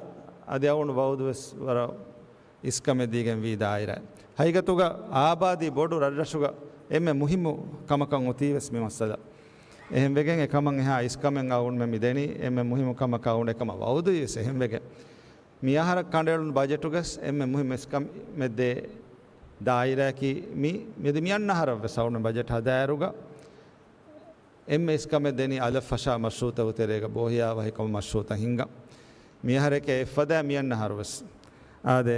އަދި އަޅުގަނޑު ވައުދު ވެސް ވަރަށް އިސްކަމެއް ދީގެން ވީ ދާއިރާ. ހަގީގަތުގަ އާބާދީ ބޮޑު ރަށްރަށުގަ އެންމެ މުހިއްމު ކަމަކަށް އޮތީ ވެސް މި މައްސަލަ. އެހެންވެގެން އެކަމަށް އެހާ އިސްކަމެއް އަޅުގަނޑުމެން މި ދެނީ އެންމެ މުހިއްމު ކަމަކަށް އަޅުގަނޑު އެކަމަށް ވައުދުވީ ވެސް އެހެންވެގެން. މި އަހަރަށް ކަނޑައެޅުނު ބަޖެޓުގަސް އެންމެ މުހިއްމު އިސްކަމެއް ދޭ ދާއިރާއަކީ މި، މިއަދި މި އަންނަ އަހަރަށް ވެސް އަޅުގަނޑު ބަޖެޓް ހަދާއިރުގަ އެންމެ އިސްކަމެއް ދެނީ އަލަށް ފަށާ މަޝްރޫޢުތަކުގެ ތެރޭގަ ބޯހިޔާ ވަހިކަމު މަޝްރޫޢުތައް ހިންގަން. މި އަހަރެކޭ އެއްފަދައިން މި އަންނަ އަހަރު ވެސް. އާދެ،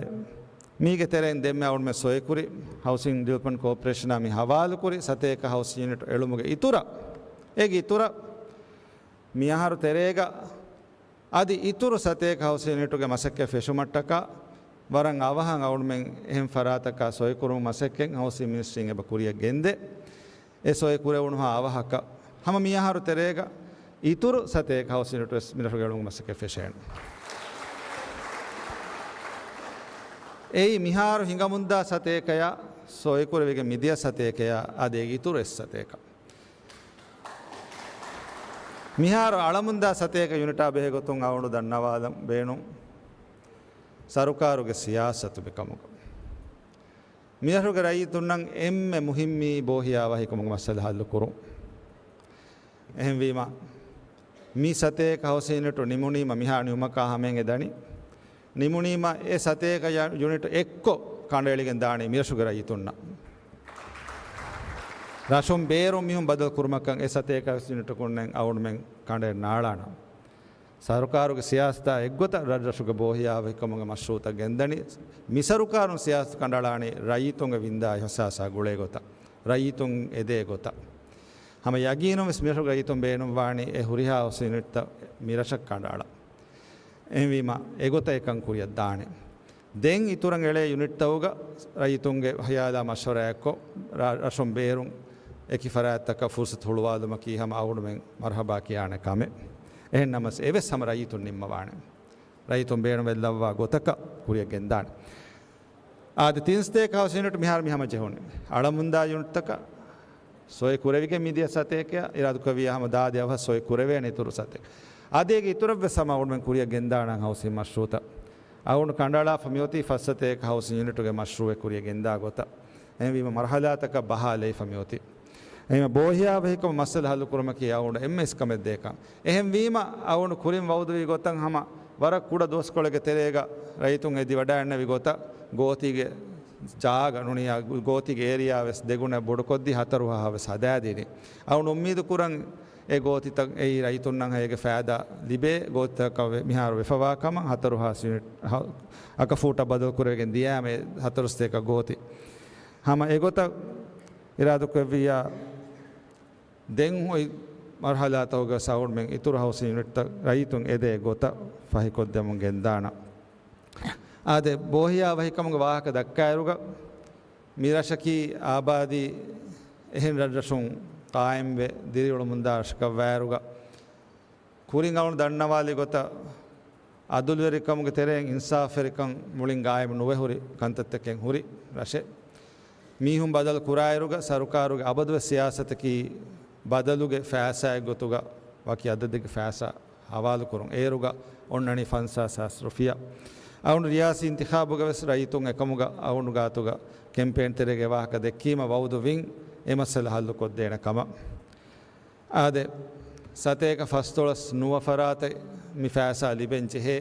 މީގެ ތެރެއިން ދެންމެ އަޅުގަނޑުމެން ސޮއިކުރި ހައުސިން ޑިވެލޮޕްމަންޓް ކޯޕަރޭޝަނާ މި ހަވާލުކުރި ސަތޭކަ ހައުސިން ޔުނިޓް އެޅުމުގެ އިތުރަށް، އޭގެ އިތުރަށް މި އަހަރު ތެރޭގަ އަދި އިތުރު ސަތޭކަ ހައުސިން ޔުނިޓުގެ މަސައްކަތް ފެށުމަށްޓަކާ ވަރަށް އަވަހަށް އަޅުގަނޑުމެން އެހެން ފަރާތަކާ ސޮއިކުރުމުގެ މަސައްކަތް ހައުސިން މިނިސްޓްރީން އެބަ ކުރިއަށް ގެންދޭ. އެ ސޮއި ކުރެވުނުހާ އަވަހަކަށް ހަމަ މި އަހަރު ތެރޭގަ އިތުރު ސަތޭކަ ހައުސިން ޔުނިޓް ވެސް މިރަށުގަ އެޅުމުގެ މަސައްކަތް ފެށޭނެ. އެއީ މިހާރު ހިނގަމުންދާ ސަތޭކަޔާ، ސޮއިކުރެވިގެން މިދިޔަ ސަތޭކަޔާ، އަދި އޭގެ އިތުރު އެއް ސަތޭކަ. މިހާރު އަޅަމުންދާ ސަތޭކަ ޔުނިޓާ ބެހޭ ގޮތުން އަޅުގަނޑު ދަންނަވާލަން ބޭނުން ސަރުކާރުގެ ސިޔާސަތު މިކަމުގަ. މިރަށުގެ ރައްޔިތުންނަށް އެންމެ މުހިއްމީ ބޯހިޔާ ވަހިކަމުގެ މައްސަލަ ހައްލު ކުރުން. އެހެންވީމަ، މި ސަތޭކަ ހައުސިން ޔުނިޓު ނިމުނީމަ މިހާ ނިމުމަކާ ހަމައިން އެ ދަނީ. ނިމުނީމަ އެ ސަތޭކަ ޔަ-، ޔުނިޓު އެއްކޮށް ކަނޑައެޅިގެން ދާނީ މިރަށުގެ ރައްޔިތުންނަށް. ރަށުން ބޭރުން މީހުން ބަދަލު ކުރުމަކަށް އެ ސަތޭކަ ޔުނިޓަކުންނެއް އަޅުގަނޑުމެން ކަނޑައެއް ނާޅާނަން. ސަރުކާރުގެ ސިޔާސަތާ އެއްގޮތަށް ރަށްރަށުގެ ބޯހިޔާ ވަހިކަމުގެ މަޝްރޫޢުތައް ގެންދަނީ. މި ސަރުކާރުން ސިޔާސަތު ކަނޑައަޅާނީ ރައްޔިތުންގެ ވިންދާ އިހުސާސާ ގުޅޭ ގޮތަށް، ރައްޔިތުން އެދޭ ގޮތަށް. ހަމަ ޔަގީނުން ވެސް މިރަށުގެ ރައްޔިތުން ބޭނުންވާނީ އެ ހުރިހާ ހައުސިން ޔުނިޓްތައް މިރަށަށް ކަނޑައަޅަން. އެހެންވީމަ، އެގޮތަށް އެކަން ކުރިއަށް ދާނެ. ދެން އިތުރަށް އެޅޭ ޔުނިޓްތަކުގަ ރައްޔިތުންގެ ހިޔާލާ މަޝްވަރާއެއްކޮށް، ރަ-، ރަށުން ބޭރުން އެކި ފަރާތްތަކަށް ފުރުސަތު ހުޅުވާލުމަކީ ހަމަ އަޅުގަނޑުމެން މަރުހަބާ ކިޔާނެ ކަމެއް. އެހެން ނަމަސް އެވެސް ހަމަ ރައްޔިތުން ނިންމަވާނެ. ރައްޔިތުން ބޭނުންވެއްލައްވާ ގޮތަކަށް ކުރިއަށް ގެންދާނެ. އާދެ، ތިން ސަތޭކަ ހައުސިން ޔުނިޓް މިހާރު މި ހަމަޖެހުނީ. އަޅަމުންދާ ޔުނިޓްތަކަށް ސޮއި ކުރެވިގެން މިދިޔަ ސަތޭކަޔަށް އިރާދަކުރެއްވިއްޔާ ހަމަ ދާދި އަވަހަށް ސޮއި ކުރެވޭނެ އިތުރު ސަތޭކަ. އަދި އޭގެ އިތުރަށްވެސް ހަމަ އަޅުގަނޑުމެން ކުރިއަށް ގެންދާނަން ހައުސިން މަޝްރޫޢުތައް. އަޅުގަނޑު ކަނޑައަޅާފަ މިއޮތީ ފަސް ސަތޭކަ ހައުސިން ޔުނިޓުގެ މަޝްރޫޢެއް ކުރިއަށް ގެންދާ ގޮތަށް. އެހެންވީމަ މަރުހަލާތަކަށް ބަހާލައިފަ މިއޮތީ. އެހެންވީމަ ބޯހިޔާ ވަހިކަމުގެ މައްސަލަ ހައްލު ކުރުމަކީ އަޅުގަނޑު އެންމެ އިސްކަމެއް ދޭ ކަން. އެހެންވީމަ އަޅުގަނޑު ކުރިން ވައުދުވި ގޮތަށް ހަމަ ވަރަށް ކުޑަ ދުވަސްކޮޅެއްގެ ތެރޭގަ ރައްޔިތުން އެދިވަޑައިގަންނަވި ގޮތަށް ގޯތީގެ ޖާގަ ނޫނީ ގޯތީގެ އޭރިއާ ވެސް ދެގުނަ ބޮޑުކޮށްދީ ހަތަރު ހާހަށް ވެސް ހަދާދިނީ. އަޅުގަނޑު އުއްމީދު ކުރަން އެ ގޯތިތައް އެއީ ރައްޔިތުންނަށް އޭގެ ފައިދާ ލިބޭ ގޯތިތަކަށް ވެ-، މިހާރު ވެފަވާ ކަމަށް ހަތަރު ހާސް ޔުނިޓް ހަ-، އަކަފޫޓަށް ބަދަލު ކުރެވިގެން ދިޔައިމެ ހަތަރު ސަތޭކަ ގޯތި. ހަމަ އެގޮތަށް އިރާދަކުރެއްވިއްޔާ ދެން އޮތް މަރުހަލާތަކުގަ ސައުންޑްމެން އިތުރު ހައުސިން ޔުނިޓްތައް ރައްޔިތުން އެދޭ ގޮތަށް ފަހިކޮށްދެމުން ގެންދާނަން. އާދެ، ބޯހިޔާ ވަހިކަމުގެ ވާހަކަ ދައްކާއިރުގަ، މި ރަށަކީ އާބާދީ އެހެން ރަށްރަށުން ޤާއިމްވެ ދިރިއުޅުމުންދާ ރަށަކަށްވާއިރުގަ، ކުރިން އަޅުން ދަންނަވާލި ގޮތަށް، އަދުލުވެރިކަމުގެ ތެރެއިން އިންސާފުވެރިކަން މުޅިން ގާއިމު ނުވެ ހުރި ކަންތައްތަކެއް ހުރި ރަށެއް. މީހުން ބަދަލު ކުރާއިރުގަ، ސަރުކާރުގެ އަބަދުވެސް ސިޔާސަތަކީ ބަދަލުގެ ފައިސާއެއް ގޮތުގަ ވަކި އަދަދެއްގެ ފައިސާ ހަވާލުކުރުން. އޭރުގަ އޮންނަނީ ފަންސާސް ހާސް ރުފިޔާ. އަޅުން ރިޔާސީ އިންތިޚާބުގަ ވެސް ރައްޔިތުން އެކަމުގަ އަޅުން ގާތުގަ ކެމްޕޭން ތެރޭގަ ވާހަކަ ދެއްކީމަ ވައުދު ވިން އެ މައްސަލަ ހައްލުކޮށްދޭނެ ކަމަށް. އާދެ، ސަތޭކަ ފަސްދޮޅަސް ނުވަ ފަރާތަށް މި ފައިސާ ލިބެން ޖެހޭ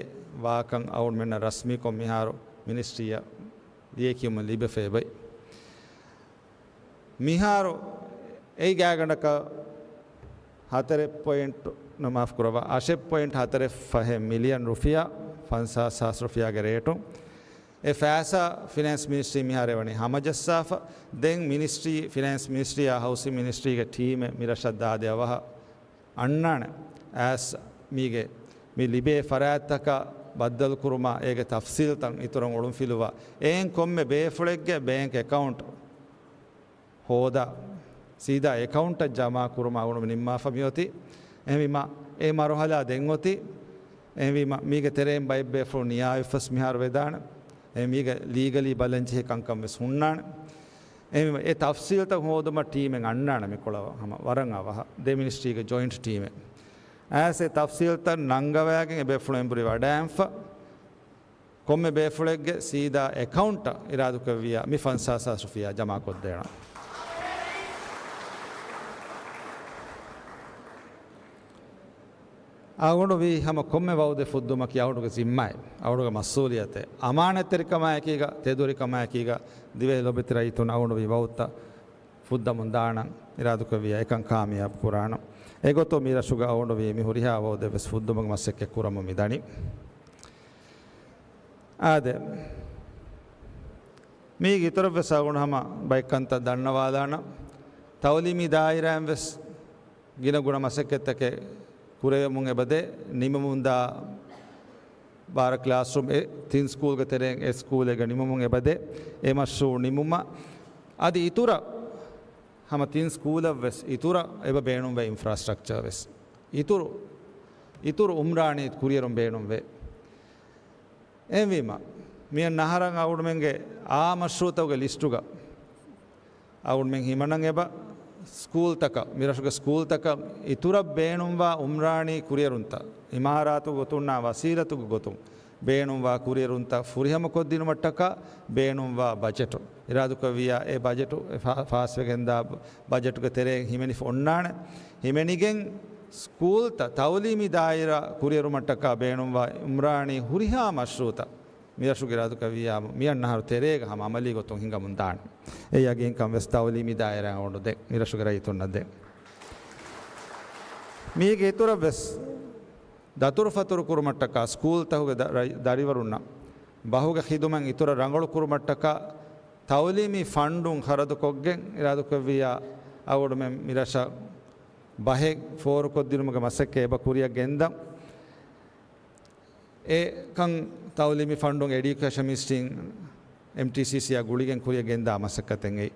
ވާކަން އަޅުންމެންނަށް ރަސްމީކޮށް މިހާރު މިނިސްޓްރީއަށް ލިޔެކިޔުމަށް ލިބެފައިބައި. މިހާރު އެއީ ގާތްގަނޑަކަށް ހަތަރެއް ޕޮއިންޓު، ނު، މާފު ކުރައްވާ، އަށެއް ޕޮއިންޓު ހަތަރެއް ފަހެއް މިލިއަން ރުފިޔާ، ފަންސާސް ހާސް ރުފިޔާގެ ރޭޓުން. އެ ފައިސާ ފިނޭންސް މިނިސްޓްރީ މިހާރު އެވަނީ ހަމަޖައްސާފަ. ދެން މިނިސްޓްރީ، ފިނޭންސް މިނިސްޓްރީއާ ހައުސިން މިނިސްޓްރީގެ ޓީމެއް މި ރަށަށް ދާދި އަވަހަށް އަންނާނެ. އައިސް މީގެ މި ލިބޭ ފަރާތްތަކަށް ބައްދަލުކުރުމަށް އޭގެ ތަފްސީލްތައް އިތުރަށް އޮޅުންފިލުވާ. އެއިން ކޮންމެ ބޭފުޅެއްގެ ބޭންކް އެކައުންޓް ހޯދާ، ސީދާ އެކައުންޓަށް ޖަމާ ކުރުމަށް އަޅުގަނޑު ނިންމާފަ މިއޮތީ. އެހެންވީމަ، އެ މަރުހަލާ ދެން އޮތީ. އެހެންވީމަ، މީގެ ތެރެއިން ބައެއް ބޭފުޅުން ނިޔާވެފަސް މިހާރު ވެދާނެ. އެ މީގެ ލީގަލީ ބަލަން ޖެހޭ ކަންކަން ވެސް ހުންނާނެ. އެހެންވީމަ، އެ ތަފްސީލްތައް ހޯދުމަށް ޓީމެއް އަންނާނެ މިކޮޅަށް ހަމަ ވަރަށް އަވަހަށް. ދެ މިނިސްޓްރީގެ ޖޮއިންޓް ޓީމެއް. އައިސް އެ ތަފްސީލްތައް ނަންގަވައިގެން އެ ބޭފުޅުން އެނބުރި ވަޑައިންފަ. ކޮންމެ ބޭފުޅެއްގެ ސީދާ އެކައުންޓަށް އިރާދުކުރެއްވިޔާ މި ފަންސާސް ހާސް ރުފިޔާ ޖަމާކޮށްދޭނަން. އަޅުގަނޑު ވީ ހަމަ ކޮންމެ ވައުދެއް ފުއްދުމަކީ އަޅުގަނޑުގެ ޒިންމާއެއް، އަޅުގަނޑުގެ މަސްއޫލިއްޔަތެއް. އަމާނަތްތެރިކަމާއެކީގަ، ތެދުވެރިކަމާއެކީގަ، ދިވެހި ލޮބުވެތި ރައްޔިތުން އަޅުގަނޑު ވީ ވައުދުތައް ފުއްދަމުން ދާނަން އިރާދުކުރެއްވިޔާ އެކަން ކާމިޔާބު ކުރާނަން. އެގޮތުން މި ރަށުގަ އަޅުގަނޑު ވީ މި ހުރިހާ ވައުދެއް ވެސް ފުއްދުމުގެ މަސައްކަތް ކުރަމުން މި ދަނީ. އާދެ، މީގެ އިތުރަށް ވެސް އަޅުގަނޑު ހަމަ ބައެއް ކަންތައް ދަންނަވާލާނަން. ތައުލީމީ ދާއިރާއިން ވެސް ގިނަ ގުނަ މަސައްކަތްތަކެއް ކުރެވެމުން އެބަދޭ. ނިމެމުންދާ ބާރަ ކްލާސްރޫމް އެ ތިން ސްކޫލްގެ ތެރެއިން އެއް ސްކޫލެއްގަ ނިމުމުން އެބަދޭ. އެ މަޝްރޫޢު ނިމުމަށް އަދި އިތުރަށް ހަމަ ތިން ސްކޫލަށް ވެސް އިތުރަށް އެބަ ބޭނުންވޭ އިންފްރާސްޓްރަކްޗަރ ވެސް. އިތުރު، އިތުރު އުމްރާނީ ކުރިއެރުން ބޭނުންވޭ. އެހެންވީމަ، މިއަންނަ އަހަރަށް އަޅުގަނޑުމެންގެ އާ މަޝްރޫޢުތަކުގެ ލިސްޓުގަ އަޅުގަނޑުމެން ހިމަނަން އެބަ ސްކޫލްތަކަށް، މި ރަށުގެ ސްކޫލްތަކަށް އިތުރަށް ބޭނުންވާ އުމްރާނީ ކުރިއެރުންތައް، އިމާރާތުގެ ގޮތުންނާ ވަސީލަތުގެ ގޮތުން ބޭނުންވާ ކުރިއެރުންތައް ފުރިހަމަކޮށްދިނުމަށްޓަކާ ބޭނުންވާ ބަޖެޓު. އިރާދުކުރެއްވިޔާ އެ ބަޖެޓު، އެ ފާ-، ފާސްވެގެންދާ ބަޖެޓުގެ ތެރެއިން ހިމެނިފަ އޮންނާނެ. ހިމެނިގެން ސްކޫލްތައް ތައުލީމީ ދާއިރާ ކުރިއެރުމަށްޓަކާ ބޭނުންވާ އުމްރާނީ ހުރިހާ މަޝްރޫޢުތައް މިރަށުގެ އިރާދުކުރެއްވިޔާ މިއަންނަ އަހަރު ތެރޭގަ ހަމަ އަމަލީ ގޮތުން ހިނގަމުން ދާނެ. އެ ޔަގީންކަން ވެސް ތައުލީމީ ދާއިރާއަށް އަޅުގަނޑު ދޭ، މިރަށުގެ ރައްޔިތުންނަށް ދޭ. މީގެ އިތުރަށް ވެސް ދަތުރުފަތުރު ކުރުމަށްޓަކާ ސްކޫލްތަކުގެ ދަ-، ރައި-، ދަރިވަރުންނަށް ބަހުގެ ޚިދުމަތް އިތުރަށް ރަނގަޅު ކުރުމަށްޓަކާ ތައުލީމީ ފަންޑުން ޚަރަދުކޮށްގެން އިރާދުކުރެއްވިޔާ އަޅުގަނޑުމެން މިރަށަށް ބަހެއް ފޯރުކޮށްދިނުމުގެ މަސައްކަތް އެބަ ކުރިއަށް ގެންދަން. އެ ކަން ތައުލީމީ ފަންޑުން އެޑިއުކޭޝަން މިނިސްޓްރީން އެމްޓީސީސީއާ ގުޅިގެން ކުރިއަށް ގެންދާ މަސައްކަތެއް އެއީ.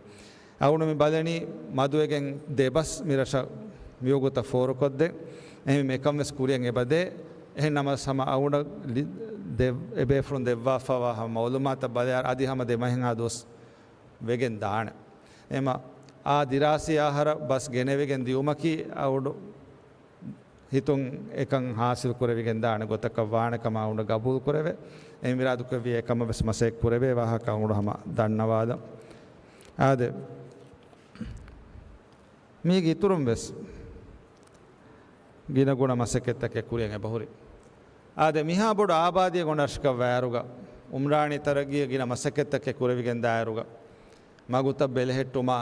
އަޅުގަނޑު މި ބަލަނީ މަދުވެގެން ދެ ބަސް މި ރަށަށް މިވަގުތަށް ފޯރުކޮށްދޭ. އެހެން އެކަން ވެސް ކުރިއަށް އެބަދޭ. އެހެން ނަމަވެސް ހަމަ އަޅުގަނޑަށް ލި-، ދެ-، އެބޭފުޅުން ދެއްވާފަވާ ހަމަ މައުލޫމާތަށް ބަލާއިރު އަދި ހަމަ ދެ މަހެއްހާ ދުވަސް ވެގެން ދާނެ. އެމަ އާ ދިރާސީ އަހަރަށް ބަސް ގެނެވިގެން ދިއުމަކީ އަޅުގަނޑު ހިތުން އެކަން ހާސިލް ކުރެވިގެން ދާނެ ގޮތަކަށް ވާނެ ކަމަށް އަޅުގަނޑު ގަބޫލު ކުރެވޭ. އެހެން އިރާދުކުރެއްވިޔާ އެކަމަށް ވެސް މަސައްކަތް ކުރެވޭ ވާހަކަ އަޅުގަނޑު ހަމަ ދަންނަވާލަން. އާދެ، މީގެ އިތުރުން ވެސް ގިނަގުނަ މަސައްކަތްތަކެއް ކުރިއަށް އެބަހުރި. އާދެ، މިހާ ބޮޑު އާބާދީއެއް އޮންނަ ރަށަކަށް ވާއިރުގަ، އުމްރާނީ ތަރައްގީގެ ގިނަ މަސައްކަތްތަކެއް ކުރެވިގެން ދާއިރުގަ، މަގުތައް ބެލެހެއްޓުމާ،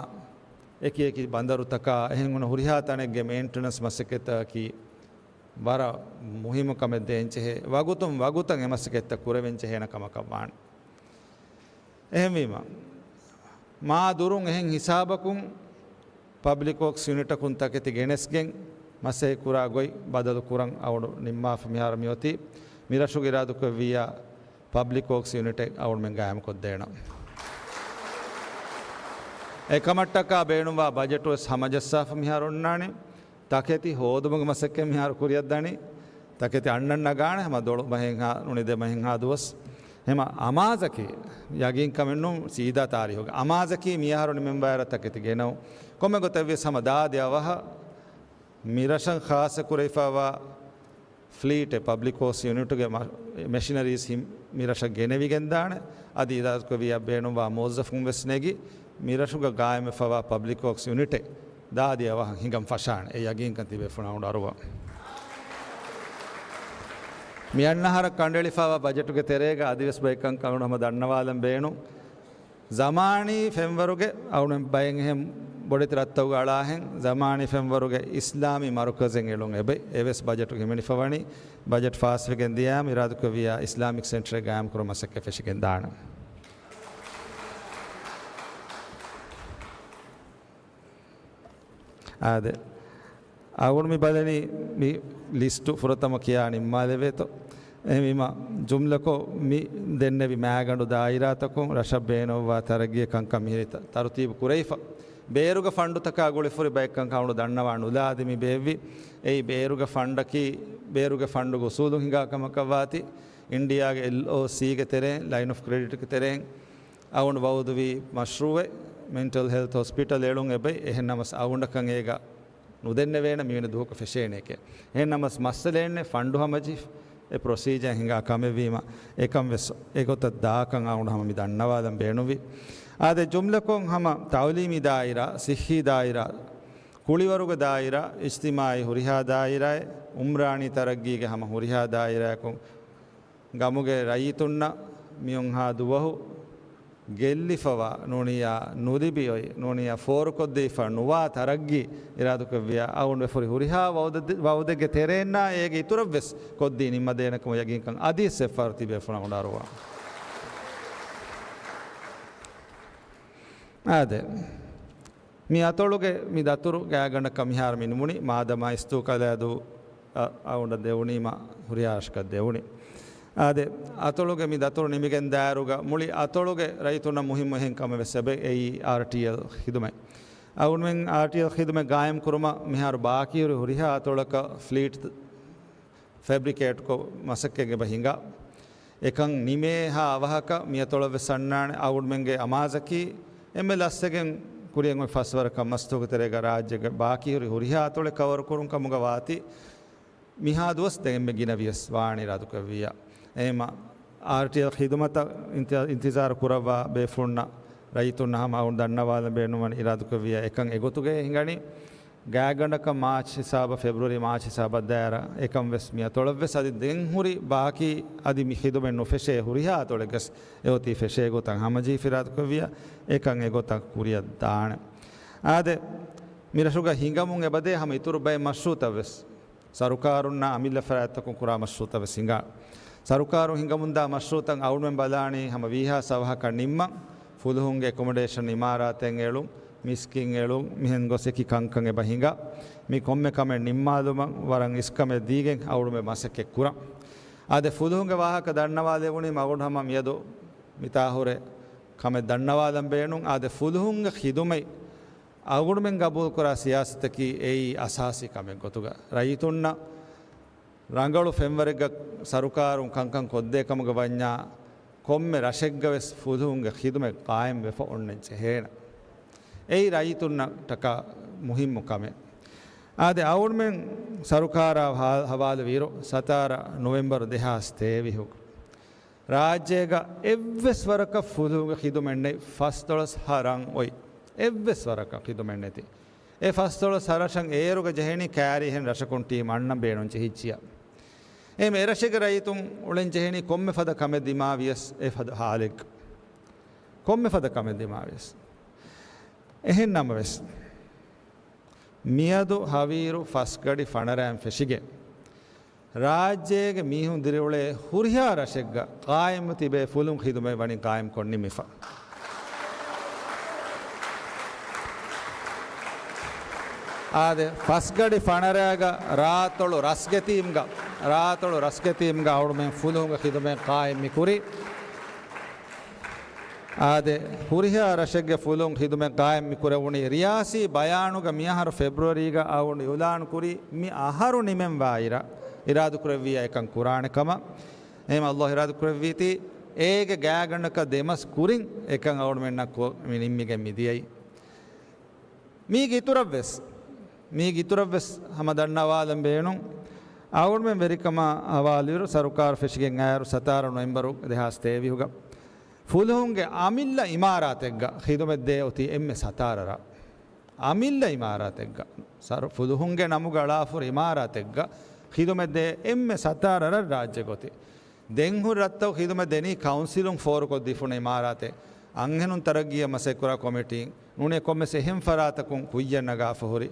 އެކި އެކި ބަނދަރުތަކާ އެހެން ހުރިހާ ތަނެއްގެ މެއިންޓެނަންސް މަސައްކަތަކީ ވަރަށް މުހިއްމު ކަމެއް ދޭންޖެހޭ. ވަގުތުން ވަގުތަށް އެ މަސައްކަތްތައް ކުރެވެން ޖެހޭނެ ކަމަކަށް ވާނެ. އެހެންވީމަ، މާ ދުރުން އެހެން ހިސާބަކުން ޕަބްލިކް ވޯކްސް ޔުނިޓަކުން ތަކެތި ގެނެސްގެން މަސައްކަތް ކުރާ ގޮތް ބަދަލު ކުރަން އަޅުގަނޑު ނިންމާފަ މިހާރު މިއޮތީ. މިރަށުގެ އިރާދުކުރެއްވިއްޔާ ޕަބްލިކް ވޯކްސް ޔުނިޓެއް އަޅުގަނޑުމެން ގާއިމުކޮށްދޭނަން. އެކަމަށްޓަކާ ބޭނުންވާ ބަޖެޓު ވެސް ހަމަޖައްސާފަ މިހާރު އޮންނާނެ. ތަކެތި ހޯދުމުގެ މަސައްކަތް މިހާރު ކުރިއަށްދަނީ. ތަކެތި އަންނަން ނަގާނެ ހަމަ ދޮޅު މަހެއްހާ ނޫނީ ދެ މަހެއްހާ ދުވަސް. ހަމަ އަމާޒަކީ، ޔަގީންކަމެއް ނޫން ސީދާ ތާރީހުގަ އަމާޒަކީ މިއަހަރު ނިމެންވާއިރަށް ތަކެތި ގެނައު. ކޮންމެ ގޮތެއްވިޔަސް ހަމަ ދާދި އަވަހަށް މިރަށަށް ޚާއްޞަ ކުރެވިފައިވާ ފްލީޓެއް، ޕަބްލިކް ވޯކްސް ޔުނިޓުގެ މަ-، މެޝިނަރީސް ހި-، މިރަށަށް ގެނެވިގެންދާނެ. އަދި އިރާދަކުރެއްވިއްޔާ ބޭނުންވާ މުވައްޒަފުން ވެސް ނެގި، މިރަށުގަ ގާއިމްވެފައިވާ ޕަބްލިކް ވޯކްސް ޔުނިޓެއް ދާދި އަވަހަށް ހިނގަން ފަށާނެ. އެ ޔަގީންކަން ތިބޭފުޅުން އަޅުގަނޑު އަރުވާ. މި އަންނަ އަހަރަށް ކަނޑައެޅިފައިވާ ބަޖެޓުގެ ތެރޭގަ އަދިވެސް ބައެއްކަން އަޅުގަނޑު ހަމަ ދަންނަވާލަން ބޭނުން. ޒަމާނީ ފެންވަރުގެ އަޅުގަނޑު ބައެއް އެހެން ބޮޑެތި ރަށްތަކުގަ އަޅާހެން ޒަމާނީ ފެންވަރުގެ އިސްލާމީ މަރުކަޒެއް އެޅުން އެބައި. އެވެސް ބަޖެޓު ހިމެނިފަވަނީ. ބަޖެޓް ފާސްވެގެން ދިޔައިމަ އިރާދަކުރެއްވިއްޔާ އިސްލާމިކް ސެންޓަރެއް ގާއިމްކުރުމަށް މަސައްކަތް ފެށިގެން ދާނެ. އާދެ. އަޅުގަނޑު މި ބަލަނީ މި ލިސްޓު ފުރަތަމަ ކިޔާ ނިންމާލެވޭތޯ. އެހެންވީމަ، ޖުމްލަކޮށް މި ދެންނެވި މައިގަނޑު ދާއިރާތަކުން ރަށަށް ބޭނުންވާ ތަރައްގީއެއް ކަންކަން މިހިރީ ތަ-، ތަރުތީބު ކުރެވިފަ. ބޭރުގެ ފަންޑުތަކާ ގުޅިފުރި ބައެއްކަން ކަމުނު ދަންނަވާން ނުލާ އަދި މި ބޭއްވި. އެއީ ބޭރުގެ ފަންޑަކީ، ބޭރުގެ ފަންޑުގެ އުސޫލުން ހިނގާ ކަމަކަށް ވާތީ، އިންޑިއާގެ އެލްއޯސީގެ ތެރެއިން، ލައިން އޮފް ކްރެޑިޓްގެ ތެރެއިން، އަޅުގަނޑު ވައުދުވީ މަޝްރޫއެއް، މެންޓަލް ހެލްތް ހޮސްޕިޓަލް އެޅުން އެބައި. އެހެން ނަމަސް އަޅުގަނޑަކަށް އޭގަ ނުދެންނެވޭނެ މިވެނި ދުވަހަކު ފެށޭނެކޭ. އެހެން ނަމަސް މައްސަލައެއްނެއް ފަންޑު ހަމަޖެހި އެ ޕްރޮސީޖާ ހިނގާ ކަމެއްވީމަ، އެކަން ވެސް އެގޮތަށް ދާކަން އަޅުގަނޑު ހަމަ މި ދަންނަވާލަން ބޭނުންވި. އާދެ، ޖުމްލަކޮށް ހަމަ ތައުލީމީ ދާއިރާ، ސިއްހީ ދާއިރާ، ކުޅިވަރުގެ ދާއިރާ، އިޖްތިމާއީ ހުރިހާ ދާއިރާއެއް، އުމްރާނީ ތަރައްގީގެ ހަމަ ހުރިހާ ދާއިރާއަކުން ގަމުގެ ރައްޔިތުންނަށް މިއޮންހާ ދުވަހު ގެއްލިފަވާ ނޫނިއްޔާ ނުލިބި އޮތް ނޫނިއްޔާ ފޯރުކޮށްދީފަ ނުވާ ތަރައްގީ އިރާދަކުރެއްވިއްޔާ އަޅުގަނޑު ވެފުރި ހުރިހާ ވައުދެއް-، ވައުދެއްގެ ތެރެއިންނާ އޭގެ އިތުރަށްވެސް ކޮށްދީ ނިންމަދޭނެކަމަށް ޔަގީންކަން އަދިވެސް އެއްފަހަރު ތިބޭފުޅުން އަނގައިރުވާނެ. އާދެ. މި އަތޮޅުގެ މި ދަތުރު ގާތްގަނޑަކަށް މިހާރު މި ނިމުނީ، މާދަމާ އިސްތޫކަލާދޫ އަ-، އަޅުގަނޑަށް ދެވުނީމަ ހުރިހާ ރަށަކަށް ދެވުނީ. އާދެ، އަތޮޅުގެ މި ދަތުރު ނިމިގެން ދާއިރުގަ މުޅި އަތޮޅުގެ ރައްޔިތުންނަށް މުހިއްމު އެހެން ކަމެއް ވެސް އެބަ އެއީ އާރްޓީއެލް ޚިދުމަތް. އަޅުގަނޑުމެން އާރްޓީއެލް ޚިދުމަތް ގާއިމް ކުރުމަށް މިހާރު ބާކީހުރި ހުރިހާ އަތޮޅަކަށް ފްލީޓް ފެބްރިކޭޓްކޮށް މަސައްކަތް އެބަ ހިނގާ. އެކަން ނިމޭހާ އަވަހަކަށް މިއަތޮޅަށް ވެސް އަންނާނެ. އަޅުގަނޑުމެންގެ އަމާޒަކީ އެންމެ ލަސްވެގެން ކުރިއަށް އޮތް ފަސް ވަރަކަށް މަސްތުގެ ތެރޭގަ ރާއްޖޭގެ ބާކީހުރި ހުރިހާ އަތޮޅެއް ކަވަރު ކުރުން ކަމުގަ ވާތީ، މިހާ ދުވަސް ދެން އެންމެ ގިނަ ވިޔަސް ވާނެ އިރާދަކުރެއްވިއްޔާ. އެހެންމަ އާރްޓީއެލް ޚިދުމަތަށް އިންތި-، އިންތިޒާރު ކުރައްވާ ބޭފުޅުންނަށް ރައްޔިތުންނަށް ހަމަ އަޅުގަނޑު ދަންނަވާލަން ބޭނުންވަނީ އިރާދަކުރެއްވިއްޔާ އެކަން އެގޮތުގައި ހިނގަނީ. ގާތްގަނޑަކަށް މާޗް ހިސާބަށް، ފެބްރުއަރީ މާޗް ހިސާބަށް ދާއިރާ އެކަން ވެސް މި އަތޮޅަށް ވެސް އަދި ދެން ހުރި ބާކީ އަދި މި ޚިދުމަތް ނުފެށޭ ހުރިހާ އަތޮޅެއްގަސް އެއޮތީ ފެށޭ ގޮތަށް ހަމަޖެހިފަ އިރާދަކުރެއްވިއްޔާ އެކަން އެގޮތަށް ކުރިއަށް ދާނެ. އާދެ، މި ރަށުގަ ހިނގަމުން އެބަދޭ ހަމަ އިތުރު ބައެއް މަޝްރޫއުތައް ވެސް. ސަރުކާރުންނާ އަމިއްލަ ފަރާތްތަކުން ކުރާ މަޝްރޫއުތައް ވެސް ހިނގާ. ސަރުކާރުން ހިނގަމުންދާ މަޝްރޫއުތައް އަޅުގަނޑުމެން ބަލާނީ ހަމަ ވީހާ ސަވަހަކަށް ނިންމަން، ފުލުހުންގެ އެކޮމޮޑޭޝަން އިމާރާތެއް އެޅުން، މިސްކިތް އެޅުން، މިހެން ގޮސް އެކި ކަންކަން އެބަ ހިނގާ. މި ކޮންމެ ކަމެއް ނިންމާލުމަށް ވަރަށް އިސްކަމެއް ދީގެން އަޅުގަނޑުމެން މަސައްކަތް ކުރަން. އާދެ، ފުލުހުންގެ ވާހަކަ ދަންނަވާލެވުނީމަ އަޅުގަނޑު ހަމަ މިއަދު މިތާހުރެ ކަމެއް ދަންނަވާލަން ބޭނުން. އާދެ، ފުލުހުންގެ ޚިދުމަތް އަޅުގަނޑުމެން ގަބޫލުކުރާ ސިޔާސަތަކީ އެއީ އަސާސީ ކަމެއް ގޮތުގަ ރައްޔިތުންނަށް ރަނގަޅު ފެންވަރެއްގަ ސަރުކާރުން ކަންކަން ކޮށްދޭ ކަމުގަ ވަންޏާ ކޮންމެ ރަށެއްގަ ވެސް ފުލުހުންގެ ޚިދުމަތް ޤާއިމް ވެފަ އޮންނަން ޖެހޭނެ. އެއީ ރައްޔިތުންނަށްޓަކާ މުހިއްމު ކަމެއް. އާދެ، އަޅުގަނޑުމެން ސަރުކާރާ ހާ-، ހަވާލުވިއިރު ސަތާރަ ނޮވެމްބަރު ދެހާސް ތޭވީހުގަ ރާއްޖޭގަ އެއްވެސް ވަރަކަށް ފުލުހުންގެ ޚިދުމަތް ނެތް ފަސްދޮޅަސް ހަ ރަށް އޮތް. އެއްވެސް ވަރަކަށް ޚިދުމަތް ނެތި. އެ ފަސްދޮޅަސް ހަ ރަށަށް އޭރުގަ ޖެހެނީ ކާރި އެހެން ރަށަކުން ޓީމް އަންނަން ބޭނުން ޖެހިއްޖިއްޔާ. އެހެން އެ ރަށެއްގެ ރައްޔިތުން އުޅެން ޖެހެނީ ކޮންމެ ފަދަ ކަމެއް ދިމާވިޔަސް އެ ފަދަ ހާލެއްގަ. ކޮންމެ ފަދަ ކަމެއް ދިމާވިޔަސް. އެހެން ނަމަވެސް، މިއަދު ހަވީރު ފަސްގަޑި ފަނަރައިން ފެށިގެން، ރާއްޖޭގެ މީހުން ދިރިއުޅޭ ހުރިހާ ރަށެއްގަ ޤާއިމް ތިބޭ ފުލުން ޚިދުމަތް ވަނީ ޤާއިމް ކޮށް ނިމިފަ. އާދެ، ފަސްގަޑި ފަނަރައިގަ ރާތޮޅު ރަސްގެ ތީމްގަ، ރާތޮޅު ރަސްގެ ތީމްގަ އަޅުމެން ފުލުހުންގެ ޚިދުމަތް ޤާއިމް މި ކުރީ. އާދެ، ހުރިހާ ރަށެއްގެ ފުލުން ޚިދުމަތް ޤާއިމް މި ކުރެވުނީ. ރިޔާސީ ބަޔާނުގަ މިއަހަރު ފެބްރުއަރީގަ އަޅުގަނޑު އިޢުލާން ކުރީ މި އަހަރު ނިމެންވާއިރަށް އިރާދަކުރެއްވިއްޔާ އެކަން ކުރާނެ ކަމަށް. އެހެން ﷲ އިރާދަކުރެއްވީތީ އޭގެ ގާތްގަނޑަކަށް ދެމަސް ކުރިން އެކަން އަޅުގަނޑުމެންނަށް ކޮ-، މި ނިންމިގެން މިދިޔައީ. މީގެ އިތުރަށްވެސް، މީގެ އިތުރަށްވެސް ހަމަ ދަންނަވާލަން ބޭނުން. އަޅުގަނޑުމެން ވެރިކަމާ ހަވާލުވިއިރު ސަރުކާރު ފެށިގެން އައިއިރު ސަތާރަ ނޮވެމްބަރު ދެހާސް ތޭވީހުގަ ފުލުހުންގެ އަމިއްލަ އިމާރާތެއްގަ ޚިދުމަތްދޭ އޮތީ އެންމެ ސަތާރަ ރަށް. އަމިއްލަ އިމާރާތެއްގަ، ސަރު-، ފުލުހުންގެ ނަމުގަ އަޅާފުރި އިމާރާތެއްގަ ޚިދުމަތްދޭ އެންމެ ސަތާރަ ރަށް ރާއްޖޭގަ އޮތީ. ދެން ހުރި ރަށްތަކު ޚިދުމަތް ދެނީ ކައުންސިލުން ފޯރުކޮށްދީފުން އިމާރާތެއް. އަންހެނުން ތަރައްގީއަށް މަސައްކަތްކުރާ ކޮމިޓީން ނޫނީ ކޮންމެސް އެހެން ފަރާތަކުން ކުއްޔަށް ނަގާފަ ހުރި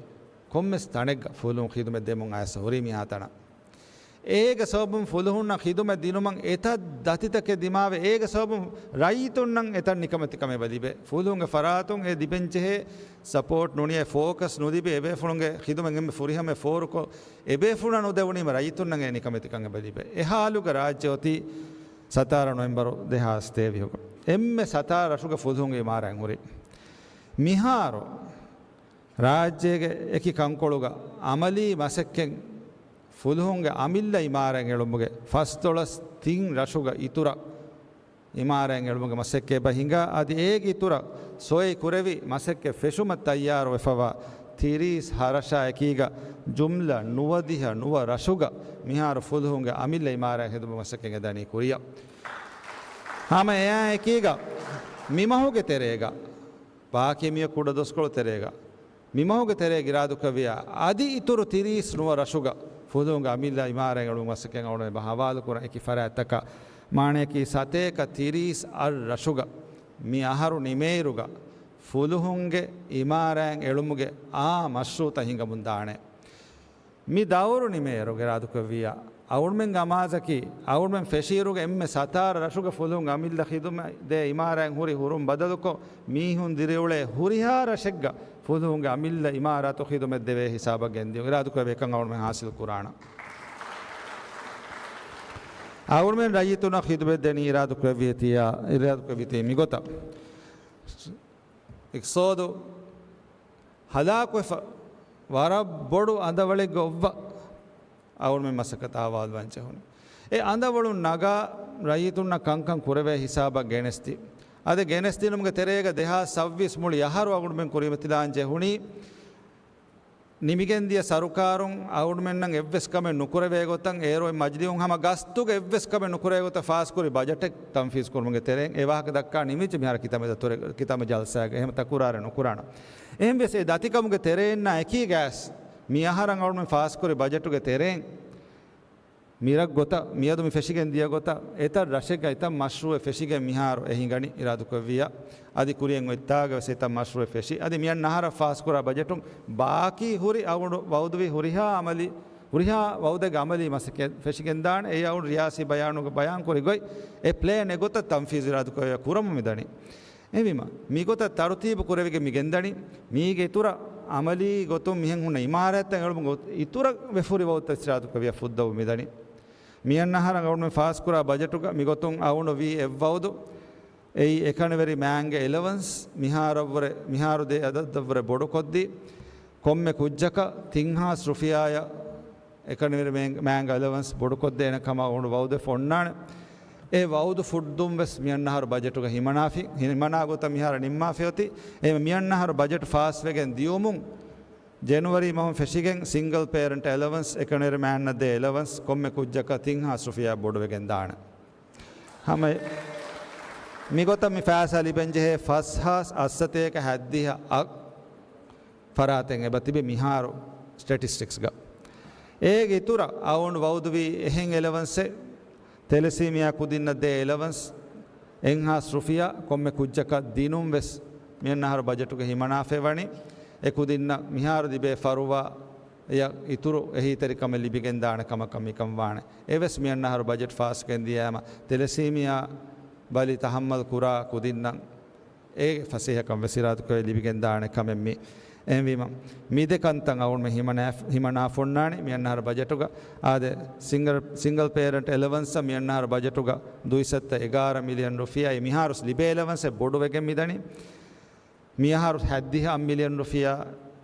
ކޮންމެސް ތަނެއްގަ ފުލުހުން ޚިދުމަތް ދެމުން އައިސް ހުރީ މިހާތަނަށް. އޭގެ ސަބަބުން ފުލުހުންނަށް ޚިދުމަތް ދިނުމަށް އެތައް ދަތިތަކެއް ދިމާވެ، އޭގެ ސަބަބުން ރައްޔިތުންނަށް އެތައް ނިކަމެތިކަމެއް އެބަ ލިބޭ. ފުލުހުންގެ ފަރާތުން އެ ލިބެންޖެހޭ ސަޕޯޓް ނޫނީ އެ ފޯކަސް ނުލިބި، އެބޭފުޅުންގެ ޚިދުމަތް އެންމެ ފުރިހަމަ ފޯރުކޮށް، އެބޭފުޅުންނަށް ނުދެވުނީމަ ރައްޔިތުންނަށް އެ ނިކަމެތިކަން އެބަ ލިބޭ. އެ ހާލުގަ ރާއްޖެ އޮތީ ސަތާރަ ނޮވެމްބަރު ދެހާސް ތޭވީހުގަ. އެންމެ ސަތާރަ ރަށުގަ ފުލުހުންގެ އިމާރާތް ހުރި. މިހާރު ރާއްޖޭގެ އެކި ކަންކޮޅުގަ އަމަލީ މަސައްކަތް ފުލުހުންގެ އަމިއްލަ އިމާރާތް އެޅުމުގެ ފަސްދޮޅަސް ތިން ރަށުގަ އިތުރަށް އިމާރާތް އެޅުމުގެ މަސައްކަތް އެބަ ހިނގާ، އަދި އޭގެ އިތުރަށް ސޮއި ކުރެވި މަސައްކަތް ފެށުމަށް ތައްޔާރު ވެފަވާ ތިރީސް ހަ ރަށާ އެކީގަ ޖުމްލަ ނުވަދިހަ ނުވަ ރަށުގަ މިހާރު ފުލުހުންގެ އަމިއްލަ އިމާރާތް ހެދުމުގެ މަސައްކަތް އެދަނީ ކުރިއަށް. ހަމަ އެއާ އެކީގަ މި މަހުގެ ތެރޭގަ ބާކީ މިއޮތް ކުޑަ ދުވަސްކޮޅު ތެރޭގަ މި މަހުގެ ތެރޭގަ އިރާދަކުރެއްވިޔާ، އަދި އިތުރު ތިރީސް ނުވަ ރަށުގަ ފުލުހުންގެ އަމިއްލަ އިމާރާތް އެޅުމުގެ މަސައްކަތް އަޅުގަނޑު އެބަ ހަވާލުކުރަން. އެކި ފަރާތްތަކަށް މާނަޔަކީ ސަތޭކަ ތިރީސް އަށް ރަށުގަ މި އަހަރު ނިމޭއިރުގަ ފުލުހުންގެ އިމާރާތް އެޅުމުގެ އާ މަޝްރޫއުތައް ހިނގަމުން ދާނެ. މި ދައުރު ނިމޭއިރުގަ އިރާދަކުރެއްވިޔާ، އަޅުގަނޑުމެންގެ އަމާޒަކީ، އަޅުގަނޑުމެން ފެށިއިރުގަ އެންމެ ސަތާރަ ރަށުގެ ފުލުހުން އަމިއްލަ ޚިދުމަތް ދޭ އިމާރާތް ހުރި ހުރުން ބަދަލުކޮށް، މީހުން ދިރިއުޅޭ ހުރިހާ ރަށެއްގަ ފުލުހުންގެ އަމިއްލަ އިމާރާތު ޚިދުމަތް ދެވޭ ހިސާބަށް ގެންދިޔުން. އިރާދަކުރެއްވި އެކަން އަޅުގަނޑުމެން ހާސިލް ކުރާނަން. އަޅުގަނޑުމެން ރައްޔިތުންނަށް ޚިދުމަތް ދެނީ އިރާދަކުރެއްވި ތިޔާ، އިރާދަކުރެއްވި ތީ މިގޮތަށް. އިޤްތިޞާދު ހަލާކުވެފަ، ވަރަށް ބޮޑު އަނދަވަޅެއްގަ އޮއްވަ އަޅުގަނޑުމެން މަސައްކަތަށް އަހުވާލުވާން ޖެހުނު. އެ އަނދަވަޅުން ނަގާ ރައްޔިތުންނަށް ކަންކަން ކުރެވޭ ހިސާބަށް ގެނެސްދި. އަދި ގެނެސްދިނުމުގެ ތެރޭގަ ދެހާސް ސައްބީސް މުޅި އަހަރު އަޅުގަނޑުމެން ކުރިމަތިލާން ޖެހުނީ، ނިމިގެންދިޔަ ސަރުކާރުން އަޅުގަނޑުމެންނަށް އެއްވެސް ކަމެއް ނުކުރެވޭ ގޮތަށް، އޭރު އޮތް މަޖިލީހުން ހަމަ ގަސްތުގަ އެއްވެސް ކަމެއް ނުކުރޭ ގޮތަށް ފާސްކުރި ބަޖެޓެއް ތަންފީޒު ކުރުމުގެ ތެރެއިން އެ ވާހަކަ ދައްކާ ނިމިއްޖެ މިހާރު ކިތަންމެ ދަތުރެ-، ކިތަންމެ ޖަލްސާގަ އެހެން ތަކުރާރެއް ނުކުރާނަން. އެހެންވެސް އެ ދަތިކަމުގެ ތެރެއިންނާ އެކީ ގާސް މި އަހަރަށް އަޅުގަނޑުމެން ފާސްކުރި ބަޖެޓުގެ ތެރެއިން މިރަށް ގޮތަށް، މިއަދު މި ފެށިގެން ދިޔަ ގޮތަށް، އެތައް ރަށެއްގަ އެތައް މަޝްރޫއެއް ފެށިގެން މިހާރު އެ ހިނގަނީ އިރާދަކުރެއްވިއްޔާ، އަދި ކުރިއަށް އޮތްތާގަ ވެސް އެތައް މަޝްރޫއެއް ފެށި. އަދި މިއަންނަ އަހަރަށް ފާސްކުރާ ބަޖެޓުން ބާކީ ހުރި އަޅުގަނޑު ވައުދުވި ހުރިހާ އަމަލީ، ހުރިހާ ވައުދެއްގެ އަމަލީ މަސައްކަތް ފެށިގެންދާނެ. އެއީ އަޅުގަނޑު ރިޔާސީ ބަޔާނުގަ ބަޔާންކުރި ގޮތް އެ ޕްލޭން އެގޮތަށް ތަންފީޒު އިރާދަކުރެއްވިއްޔާ ކުރަމުން މިދަނީ. އެހެންވީމަ، މިގޮތަށް ތަރުތީބު ކުރެވިގެން މި ގެންދަނީ، މީގެ އިތުރަށް އަމަލީ ގޮތުން މިހެން ހުންނަ އިމާރާތްތައް އެޅުމުގެ އިތުރަށް ވެފުރި ވައުދުތައް އިރާދަކުރެއްވިއްޔާ ފުއްދަވަމުން މިދަނީ. މިއަންނަ އަހަރަށް އަޅުގަނޑުމެން ފާސްކުރާ ބަޖެޓުގަ މިގޮތުން އަޅުގަނޑު ވީ އެއްވައުދު، އެއީ އެކަނިވެރި މާންގެ އެލަވަންސް، މިހާރަށްވުރެ، މިހާރު ދޭ އަދަދަށްވުރެ ބޮޑުކޮށްދީ، ކޮންމެ ކުއްޖަކަށް ތިން ހާސް ރުފިޔާއަށް އެކަނިވެރި މޭން-، މާންގެ އެލަވަންސް ބޮޑުކޮށްދޭނެ ކަމަށް އަޅުގަނޑު ވައުދެއް އޮންނާނެ. އެ ވައުދު ފުއްދުން ވެސް މިއަންނަ އަހަރު ބަޖެޓުގަ ހިމަނާފި-، ހިމަނާ ގޮތަށް މިހާރު ނިންމާފައި އޮތީ. އެ މިއަންނަ އަހަރު ބަޖެޓު ފާސްވެގެން ދިޔުމުން ޖެނުއަރީ މަހުން ފެށިގެން ސިންގަލް ޕޭރެންޓް އެލަވަންސް، އެކަނިވެރި މާންނަށް ދޭ އެލަވަންސް ކޮންމެ ކުއްޖަކަށް ތިން ހާސް ރުފިޔާ ބޮޑުވެގެން ދާނެ. ހަމަ މިގޮތަށް މި ފައިސާ ލިބެންޖެހޭ ފަސް ހާސް އަށްސަތޭކަ ހަތްދިހަ އަށް ފަރާތެއް އެބަ ތިބި މިހާރު ސްޓެޓިސްޓިކްސްގަ. އޭގެ އިތުރަށް އަޅުގަނޑު ވައުދުވީ އެހެން އެލަވަންސެއް، ތެލެސީމިއާ ކުދިންނަށް ދޭ އެލަވަންސް އެއްހާސް ރުފިޔާ ކޮންމެ ކުއްޖަކަށް ދިނުން ވެސް މިއަންނަ އަހަރު ބަޖެޓުގަ ހިމަނާފައި ވަނީ. އެ ކުދިންނަށް މިހާރު ލިބޭ ފަރުވާ އެއަށް އިތުރު އެހީތެރިކަމެއް ލިބިގެންދާނެ ކަމަކަށް މިކަން ވާނެ. އެވެސް މިއަންނަ އަހަރު ބަޖެޓް ފާސްކަން ދިޔައިމަ ތެލެސީމިއާ ބަލި ތަހައްމަލް ކުރާ ކުދިންނަށް އޭގެ ފަސޭހަކަން ވެސް އިރާދަކުރެ ލިބިގެންދާނެ ކަމެއް މި. އެހެންވީމަ، މި ދެ ކަންތައް އަޅުގަނޑުމެން ހިމަނާ-، ހިމަނާފަ އޮންނާނީ މިއަންނަ އަހަރު ބަޖެޓުގަ. އާދެ، ސިންގަލް، ސިންގަލް ޕޭރެންޓް އެލަވަންސަށް މިއަންނަ އަހަރު ބަޖެޓުގަ ދުއިސައްތަ އެގާރަ މިލިއަން ރުފިޔާ މިހާރު ލިބޭ އެލަވަންސެއް ބޮޑުވެގެން މިދަނީ. މިއަހަރު ހަތްދިހަ މިލިއަން ރުފިޔާ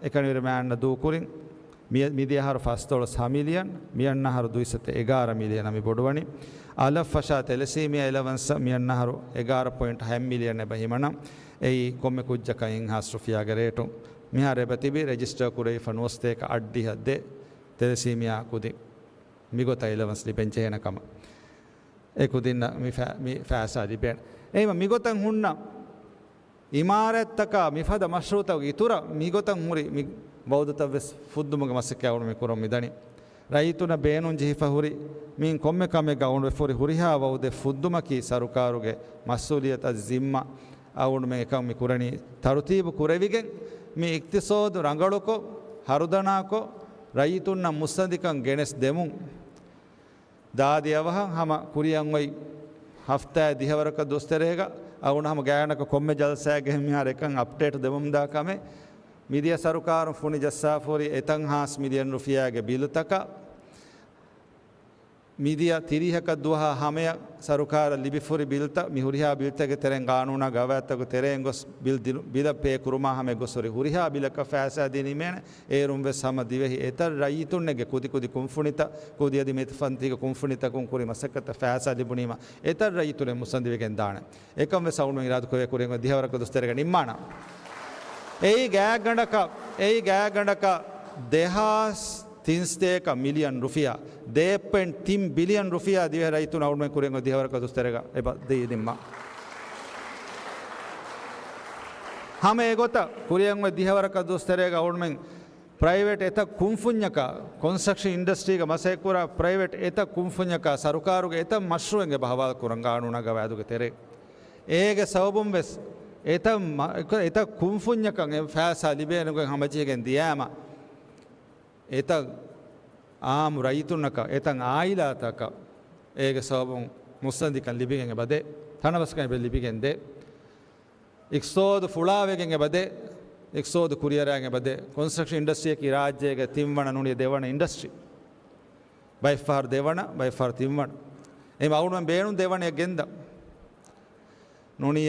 އެކަނިވެރި މާންނަށް ދޫކުރިން، މި-، މިދިޔަ އަހަރު ފަސްދޮޅަސް ހަ މިލިއަން، މިއަންނަ އަހަރު ދުއިސައްތަ އެގާރަ މިލިއަން މި ބޮޑުވަނީ. އަލަށް ފަށާ ތެލެސީމިއާ އެލަވަންސަށް މިއަންނަ އަހަރު އެގާރަ ޕޮއިންޓް ހަ މިލިއަން އެބަ ހިމަނަން. އެއީ ކޮންމެ ކުއްޖަކަށް އެއްހާސް ރުފިޔާގެ ރޭޓުން. މިހާރު އެބަ ތިބި ރެޖިސްޓަރ ކުރެވިފަ ނުވަސަތޭކަ އަށްޑިހަ ދެ ތެލެސީމިއާ ކުދިން މިގޮތަށް އެލަވަންސް ލިބެން ޖެހޭނެ ކަމަށް. އެ ކުދިންނަށް މި ފަ-، މި ފައިސާ ލިބޭނެ. އެހެންވީމަ މިގޮތަށް ހުންނަ އިމާރާތްތަކާ މިފަދަ މަޝްރޫއުތަކުގެ އިތުރަށް މިގޮތަށް ހުރި މި ވައުދުތައް ވެސް ފުއްދުމުގެ މަސައްކަތް އަޅުގަނޑު މި ކުރަމުން މިދަނީ. ރައްޔިތުންނަށް ބޭނުން ޖެހިފަ ހުރި މިއިން ކޮންމެ ކަމެއްގަ އަޅުގަނޑު ވެފަ ހުރި ހުރިހާ ވައުދެއް ފުއްދުމަކީ ސަރުކާރުގެ މަސްއޫލިއްޔަތު އަދި ޒިންމާ. އަޅުގަނޑުމެން އެކަން މި ކުރަނީ ތަރުތީބު ކުރެވިގެން، މި އިޤްތިޞާދު ރަނގަޅުކޮށް، ހަރުދަނާކޮށް، ރައްޔިތުންނަށް މުއްސަނދިކަން ގެނެސް ދެމުން. ދާދި އަވަހަށް ހަމަ ކުރިއަށް އޮތް ހަފްތާއެއް ދިހަވަރަކަށް ދުވަސް ތެރޭގަ އަޅުގަނޑު ހަމަ ގާތްގަނޑަކަށް ކޮންމެ ޖަލްސާއެއްގަ މިހާރު އެކަން އަޕްޑޭޓް ދެމުންދާ ކަމެއް، މިދިޔަ ސަރުކާރުން ފުނި ޖައްސާފަހުރި އެތައް ހާސް މިލިއަން ރުފިޔާގެ ބިލުތަކަށް، މިދިޔަ ތިރީހަކަށް ދުވަހާ ހަމަޔަށް ސަރުކާރަށް ލިބިފަހުރި ބިލްތައް، މި ހުރިހާ ބިލްތަކެއް ތެރެއިން ގާނޫނާ ގަވާއިދުތަކުގެ ތެރެއިން ގޮސް ބިލް ދިނު-، ބިލަށް ޕޭ ކުރުމާ ހަމަޔަށް ގޮސް ހުރި ހުރިހާ ބިލަކަށް ފައިސާ ދިނީމޭނެ. އޭރުން ވެސް ހަމަ ދިވެހި އެތައް ރައްޔިތުންނެއްގެ ކުދިކުދި ކުންފުނިތައް، ކުދި އަދި މެދުފަންތީގެ ކުންފުނިތަކުން ކުރި މަސައްކަތަށް ފައިސާ ލިބުނީމަ، އެތައް ރައްޔިތުންނެއް މުއްސަނދިވެގެން ދާނެ. އެކަން ވެސް އަޅުގަނޑު އިރާދަކުރެވޭ ކުރިއަށް ދިހަވަރަކަށް ދުވަސް ތެރޭގަ ނިންމާނަން. އެއީ ގާތްގަނޑަކަށް، އެއީ ގާތްގަނޑަކަށް ދެހާސް ތިންސަތޭކަ މިލިއަން ރުފިޔާ، ދޭ ޕޮއިންޓް ތިން ބިލިއަން ރުފިޔާ ދިވެހި ރައްޔިތުން އަޅުގަނޑުމެން ކުރިއަށް ދިހަވަރަކަށް ދުވަސް ތެރޭގަ އެބަ ދެއީ ނިންމާ. ހަމަ އެގޮތަށް ކުރިއަށް ދިހަވަރަކަށް ދުވަސް ތެރޭގަ އަޅުގަނޑުމެން ޕްރައިވެޓް އެތައް ކުންފުންޏަކާ، ކޮންސްޓްރަކްޝަން އިންޑަސްޓްރީގަ މަސައްކަތްކުރާ ޕްރައިވެޓް އެތައް ކުންފުންޏަކާ، ސަރުކާރުގެ އެތައް މަޝްރޫއެއް އެބަ ހަވާލު ކުރަން ގާނޫނާ ގަވާއިދުގެ ތެރޭ. އޭގެ ސަބަބުން ވެސް އެތައް މަ-، އެތައް ކުންފުންޏަކަށް އެ ފައިސާ ލިބޭނެ ގޮތް ހަމަޖެހިގެން ދިޔާމަ، އެތައް އާއްމު ރައްޔިތުންނަކަށް، އެތައް އާއިލާތަކަށް އޭގެ ސަބަބުން މުއްސަނދިކަން ލިބިގެން އެބަ ދޭ، ތަނަވަސްކަން އެބަ ލިބިގެން ދޭ. އިޤްތިޞާދު ފުޅާވެގެން އެބަދޭ، އިޤްތިޞާދު ކުރިއަރާގެން އެބަދޭ. ކޮންސްޓްރަކްޝަން އިންޑަސްޓްރީއަކީ ރާއްޖޭގެ ތިންވަނަ ނޫނީ ދެވަނަ އިންޑަސްޓްރީ. ބައެއްފަހަރު ދެވަނަ، ބައެއްފަހަރު ތިންވަނަ. އެހެން އަޅުގަނޑުމެން ބޭނުން ދެވަނައެއް ގެންދަން. ނޫނީ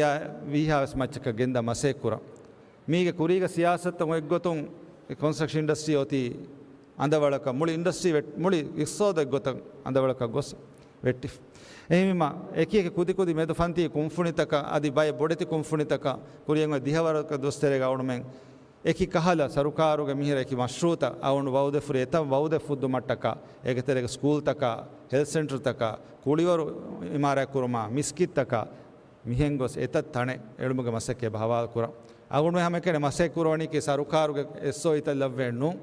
ވީހާވެސް މައްޗަކަށް ގެންދަން މަސައްކަތް ކުރަން. މީގެ ކުރީގެ ސިޔާސަތުން އޮތްގޮތުން އެ ކޮންސްޓްރަކްޝަން އިންޑަސްޓްރީ އޮތީ އަނދަވަޅަކަށް މުޅި އިންޑަސްޓްރީ ވެ-، މުޅި އިޤްތިޞާދެއް ގޮތަށް އަނދަވަޅަކަށް ގޮސް ވެއްޓިފަ. އެހެންވީމަ، އެކި އެކި ކުދި ކުދި މެދު ފަންތީ ކުންފުނިތަކަށް އަދި ބައެއް ބޮޑެތި ކުންފުނިތަކަށް ކުރިއަށް އޮތް ދިހަވަރަކަށް ދުވަސް ތެރޭގަ އަޅުމެން އެކި ކަހަލަ ސަރުކާރުގެ މިހިރަ އެކި މަޝްރޫޢުތައް އަޅުން ވައުދެއް ފުރި އެތައް ވައުދެއް ފުއްދުމަށްޓަކާ، އޭގެ ތެރޭގަ ސްކޫލްތަކާ، ހެލްތު ސެންޓަރުތަކާ، ކުޅިވަރު އިމާރާތް ކުރުމާ، މިސްކިތްތަކާ، މިހެން ގޮސް އެތައް ތަނެއް އެޅުމުގެ މަސައްކަތް އެބަ ހަވާލު ކުރަން. އަޅުގަނޑުމެން ހަމައެކަނި މަސައްކަތް ކުރަނީކީ ސަރުކާރުގެ އެސްއޯއީތައް ލައްވައެއް ނޫން.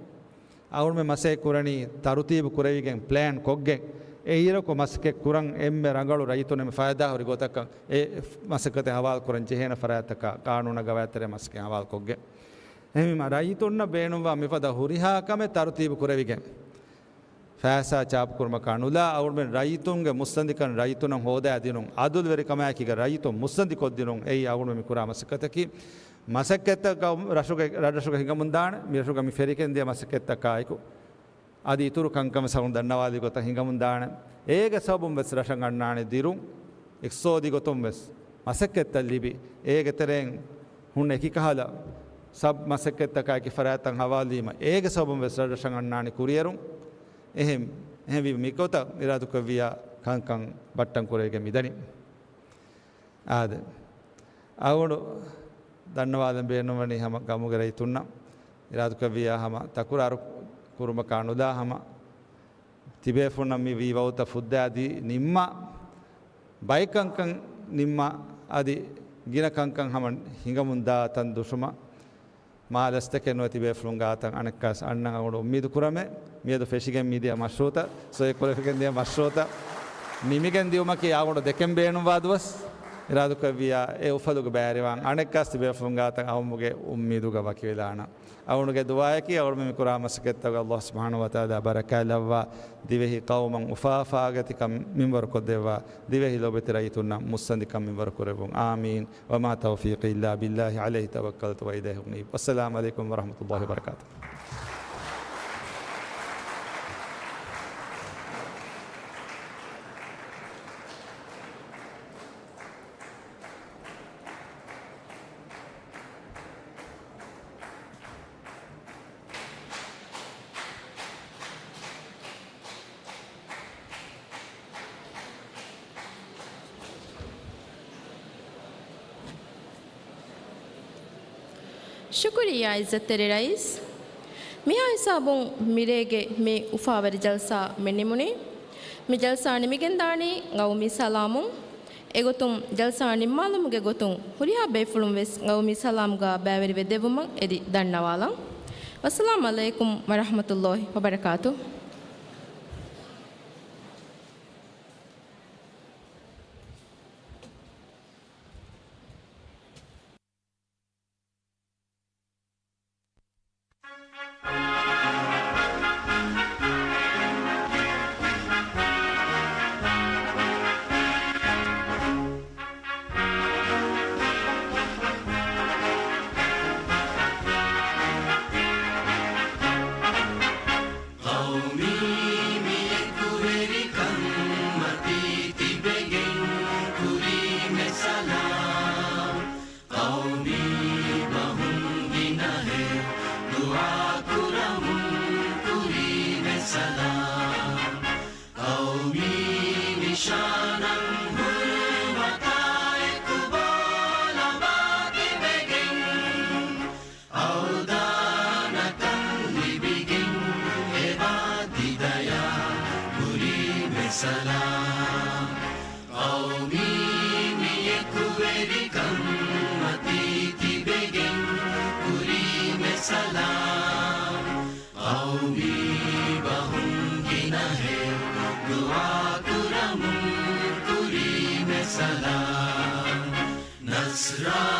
އަޅުގަނޑުމެން މަސައްކަތް ކުރަނީ ތަރުތީބު ކުރެވިގެން ޕްލޭން ކޮށްގެން، އެއިރަކު މަސައްކަތް ކުރަން އެންމެ ރަނގަޅު ރައްޔިތުން އެންމެ ފައިދާހުރި ގޮތަކަށް އެ މަސައްކަތެއް ހަވާލު ކުރަން ޖެހޭނެ ފަރާތްތަކާ ގާނޫނާ ގަވާއިދު ތެރޭ މަސައްކަތް ހަވާލު ކޮށްގެން. އެހެންވީމަ ރައްޔިތުންނަށް ބޭނުންވާ މިފަދަ ހުރިހާ ކަމެއް ތަރުތީބު ކުރެވިގެން، ފައިސާ ޗާޕުކުރުމަކާ ނުލާ، އަޅުގަނޑުމެން ރައްޔިތުންގެ މުއްސަނދިކަން ރައްޔިތުންނަށް ހޯދާދިނުން، އަދުލުވެރިކަމާއެކީގަ ރައްޔިތުން މުއްސަނދިކޮށްދިނުން، އެއީ އަޅުގަނޑުމެން މި ކުރާ މަސައްކަތަކީ. މަސައްކަތްތައް ގައު-، ރަށުގެ، ރަށްރަށުގަ ހިނގަމުންދާނެ، މިރަށުގަ މި ފެށިގެން ދިޔަ މަސައްކަތްތަކާއެކު، އަދި އިތުރު ކަންކަން ވެސް އަޅުގަނޑު ދަންނަވާލި ގޮތަށް ހިނގަމުންދާނެ. އޭގެ ސަބަބުން ވެސް ރަށަށް އަންނާނެ ދިރުން، އިޤްތިޞާދީ ގޮތުން ވެސް މަސައްކަތްތައް ލިބި، އޭގެ ތެރެއިން ހުންނަ އެކި ކަހަލަ ސަބް މަސައްކަތްތަކާ އެކި ފަރާތްތައް ހަވާލުވީމަ، އޭގެ ސަބަބުން ވެސް ރަށްރަށަށް އަންނާނެ ކުރިއެރުން. އެހެން، އެހެންވީ މިގޮތަށް އިރާދަކުރެއްވިއްޔާ ކަންކަން ބައްޓަން ކުރެވިގެން މިދަނީ. އާދެ، އަޅުގަނޑު ދަންނަވާލަން ބޭނުންވަނީ ހަމަ ގަމުގެ ރައްޔިތުންނަށް އިރާދަކުރެއްވިއްޔާ ހަމަ ތަކުރާރު ކުރުމަކާ ނުލާ ހަމަ ތިބޭފުޅުންނަށް މި ވީ ވައުދުތައް ފުއްދާދީ ނިންމާ، ބައެއް ކަންކަން ނިންމާ، އަދި ގިނަ ކަންކަން ހަމަ ހިނގަމުންދާ ތަން ދުށުމަށް މާ ލަސްތަކެއް ނުވެ ތިބޭފުޅުން ގާތަށް އަނެއްކާސް އަންނަން އަޅުގަނޑު އުއްމީދު ކުރަމޭ. މިއަދު ފެށިގެން މިދިޔަ މަޝްރޫޢުތައް، ސޮއިކުރެވިގެން ދިޔަ މަޝްރޫޢުތައް ނިމިގެން ދިއުމަކީ އަޅުގަނޑު ދެކެން ބޭނުންވާ ދުވަސް. އިރާދަކުރެއްވިއްޔާ އެ އުފަލުގެ ބައިވެރިވާން އަނެއްކާސް ތިބޭފުޅުން ގާތަށް އައުމުގެ އުއްމީދުގަ ވަކިވެލާނަން. އަޅުގަނޑުގެ ދުޢާއަކީ އަޅުގަނޑުމެން މި ކުރާ މަސައްކަތްތަކުގަ ﷲ ސުބްޙާނަހޫ ވަތަޢާލާ ބަރަކާތް ލައްވާ، ދިވެހި ޤައުމަށް އުފާ އުފާގަތިކަން މިންވަރުކޮށްދެއްވާ، ދިވެހި ލޯބިވެތި ރައްޔިތުންނަށް މުއްސަނދިކަން މިންވަރު ކުރެއްވުން. އާމީން. وما توفيقي إلا بالله عليه توكلت وإليه أنيب. والسلام عليكم ورحمة الله وبركاته. ޝުކުރިއްޔާ ޢިއްޒަތްތެރި ރައީސް. މިހާ ހިސާބުން މިރޭގެ މި އުފާވެރި ޖަލްސާ މި ނިމުނީ. މި ޖަލްސާ ނިމިގެންދާނީ ގައުމީ ސަލާމުން. އެގޮތުން ޖަލްސާ ނިންމާލުމުގެ ގޮތުން ހުރިހާ ބޭފުޅުން ވެސް ގައުމީ ސަލާމްގަ ބައިވެރިވެ ދެއްވުމަށް އެދި ދަންނަވާލަން. ވައްސަލާމް ޢަލައިކުމް ވަރަޙްމަތުﷲި ވަބަރަކާތުހު. ޤައުމީ މި އެކުވެރިކަން މަތީ ތިބެގެން ކުރީމެ ސަލާމް. ޤައުމީ ބަހުން ގިނަހެޔޮ ދުޢާ ކުރަމުން ކުރީމެ ސަލާމް. ނަޞްރާ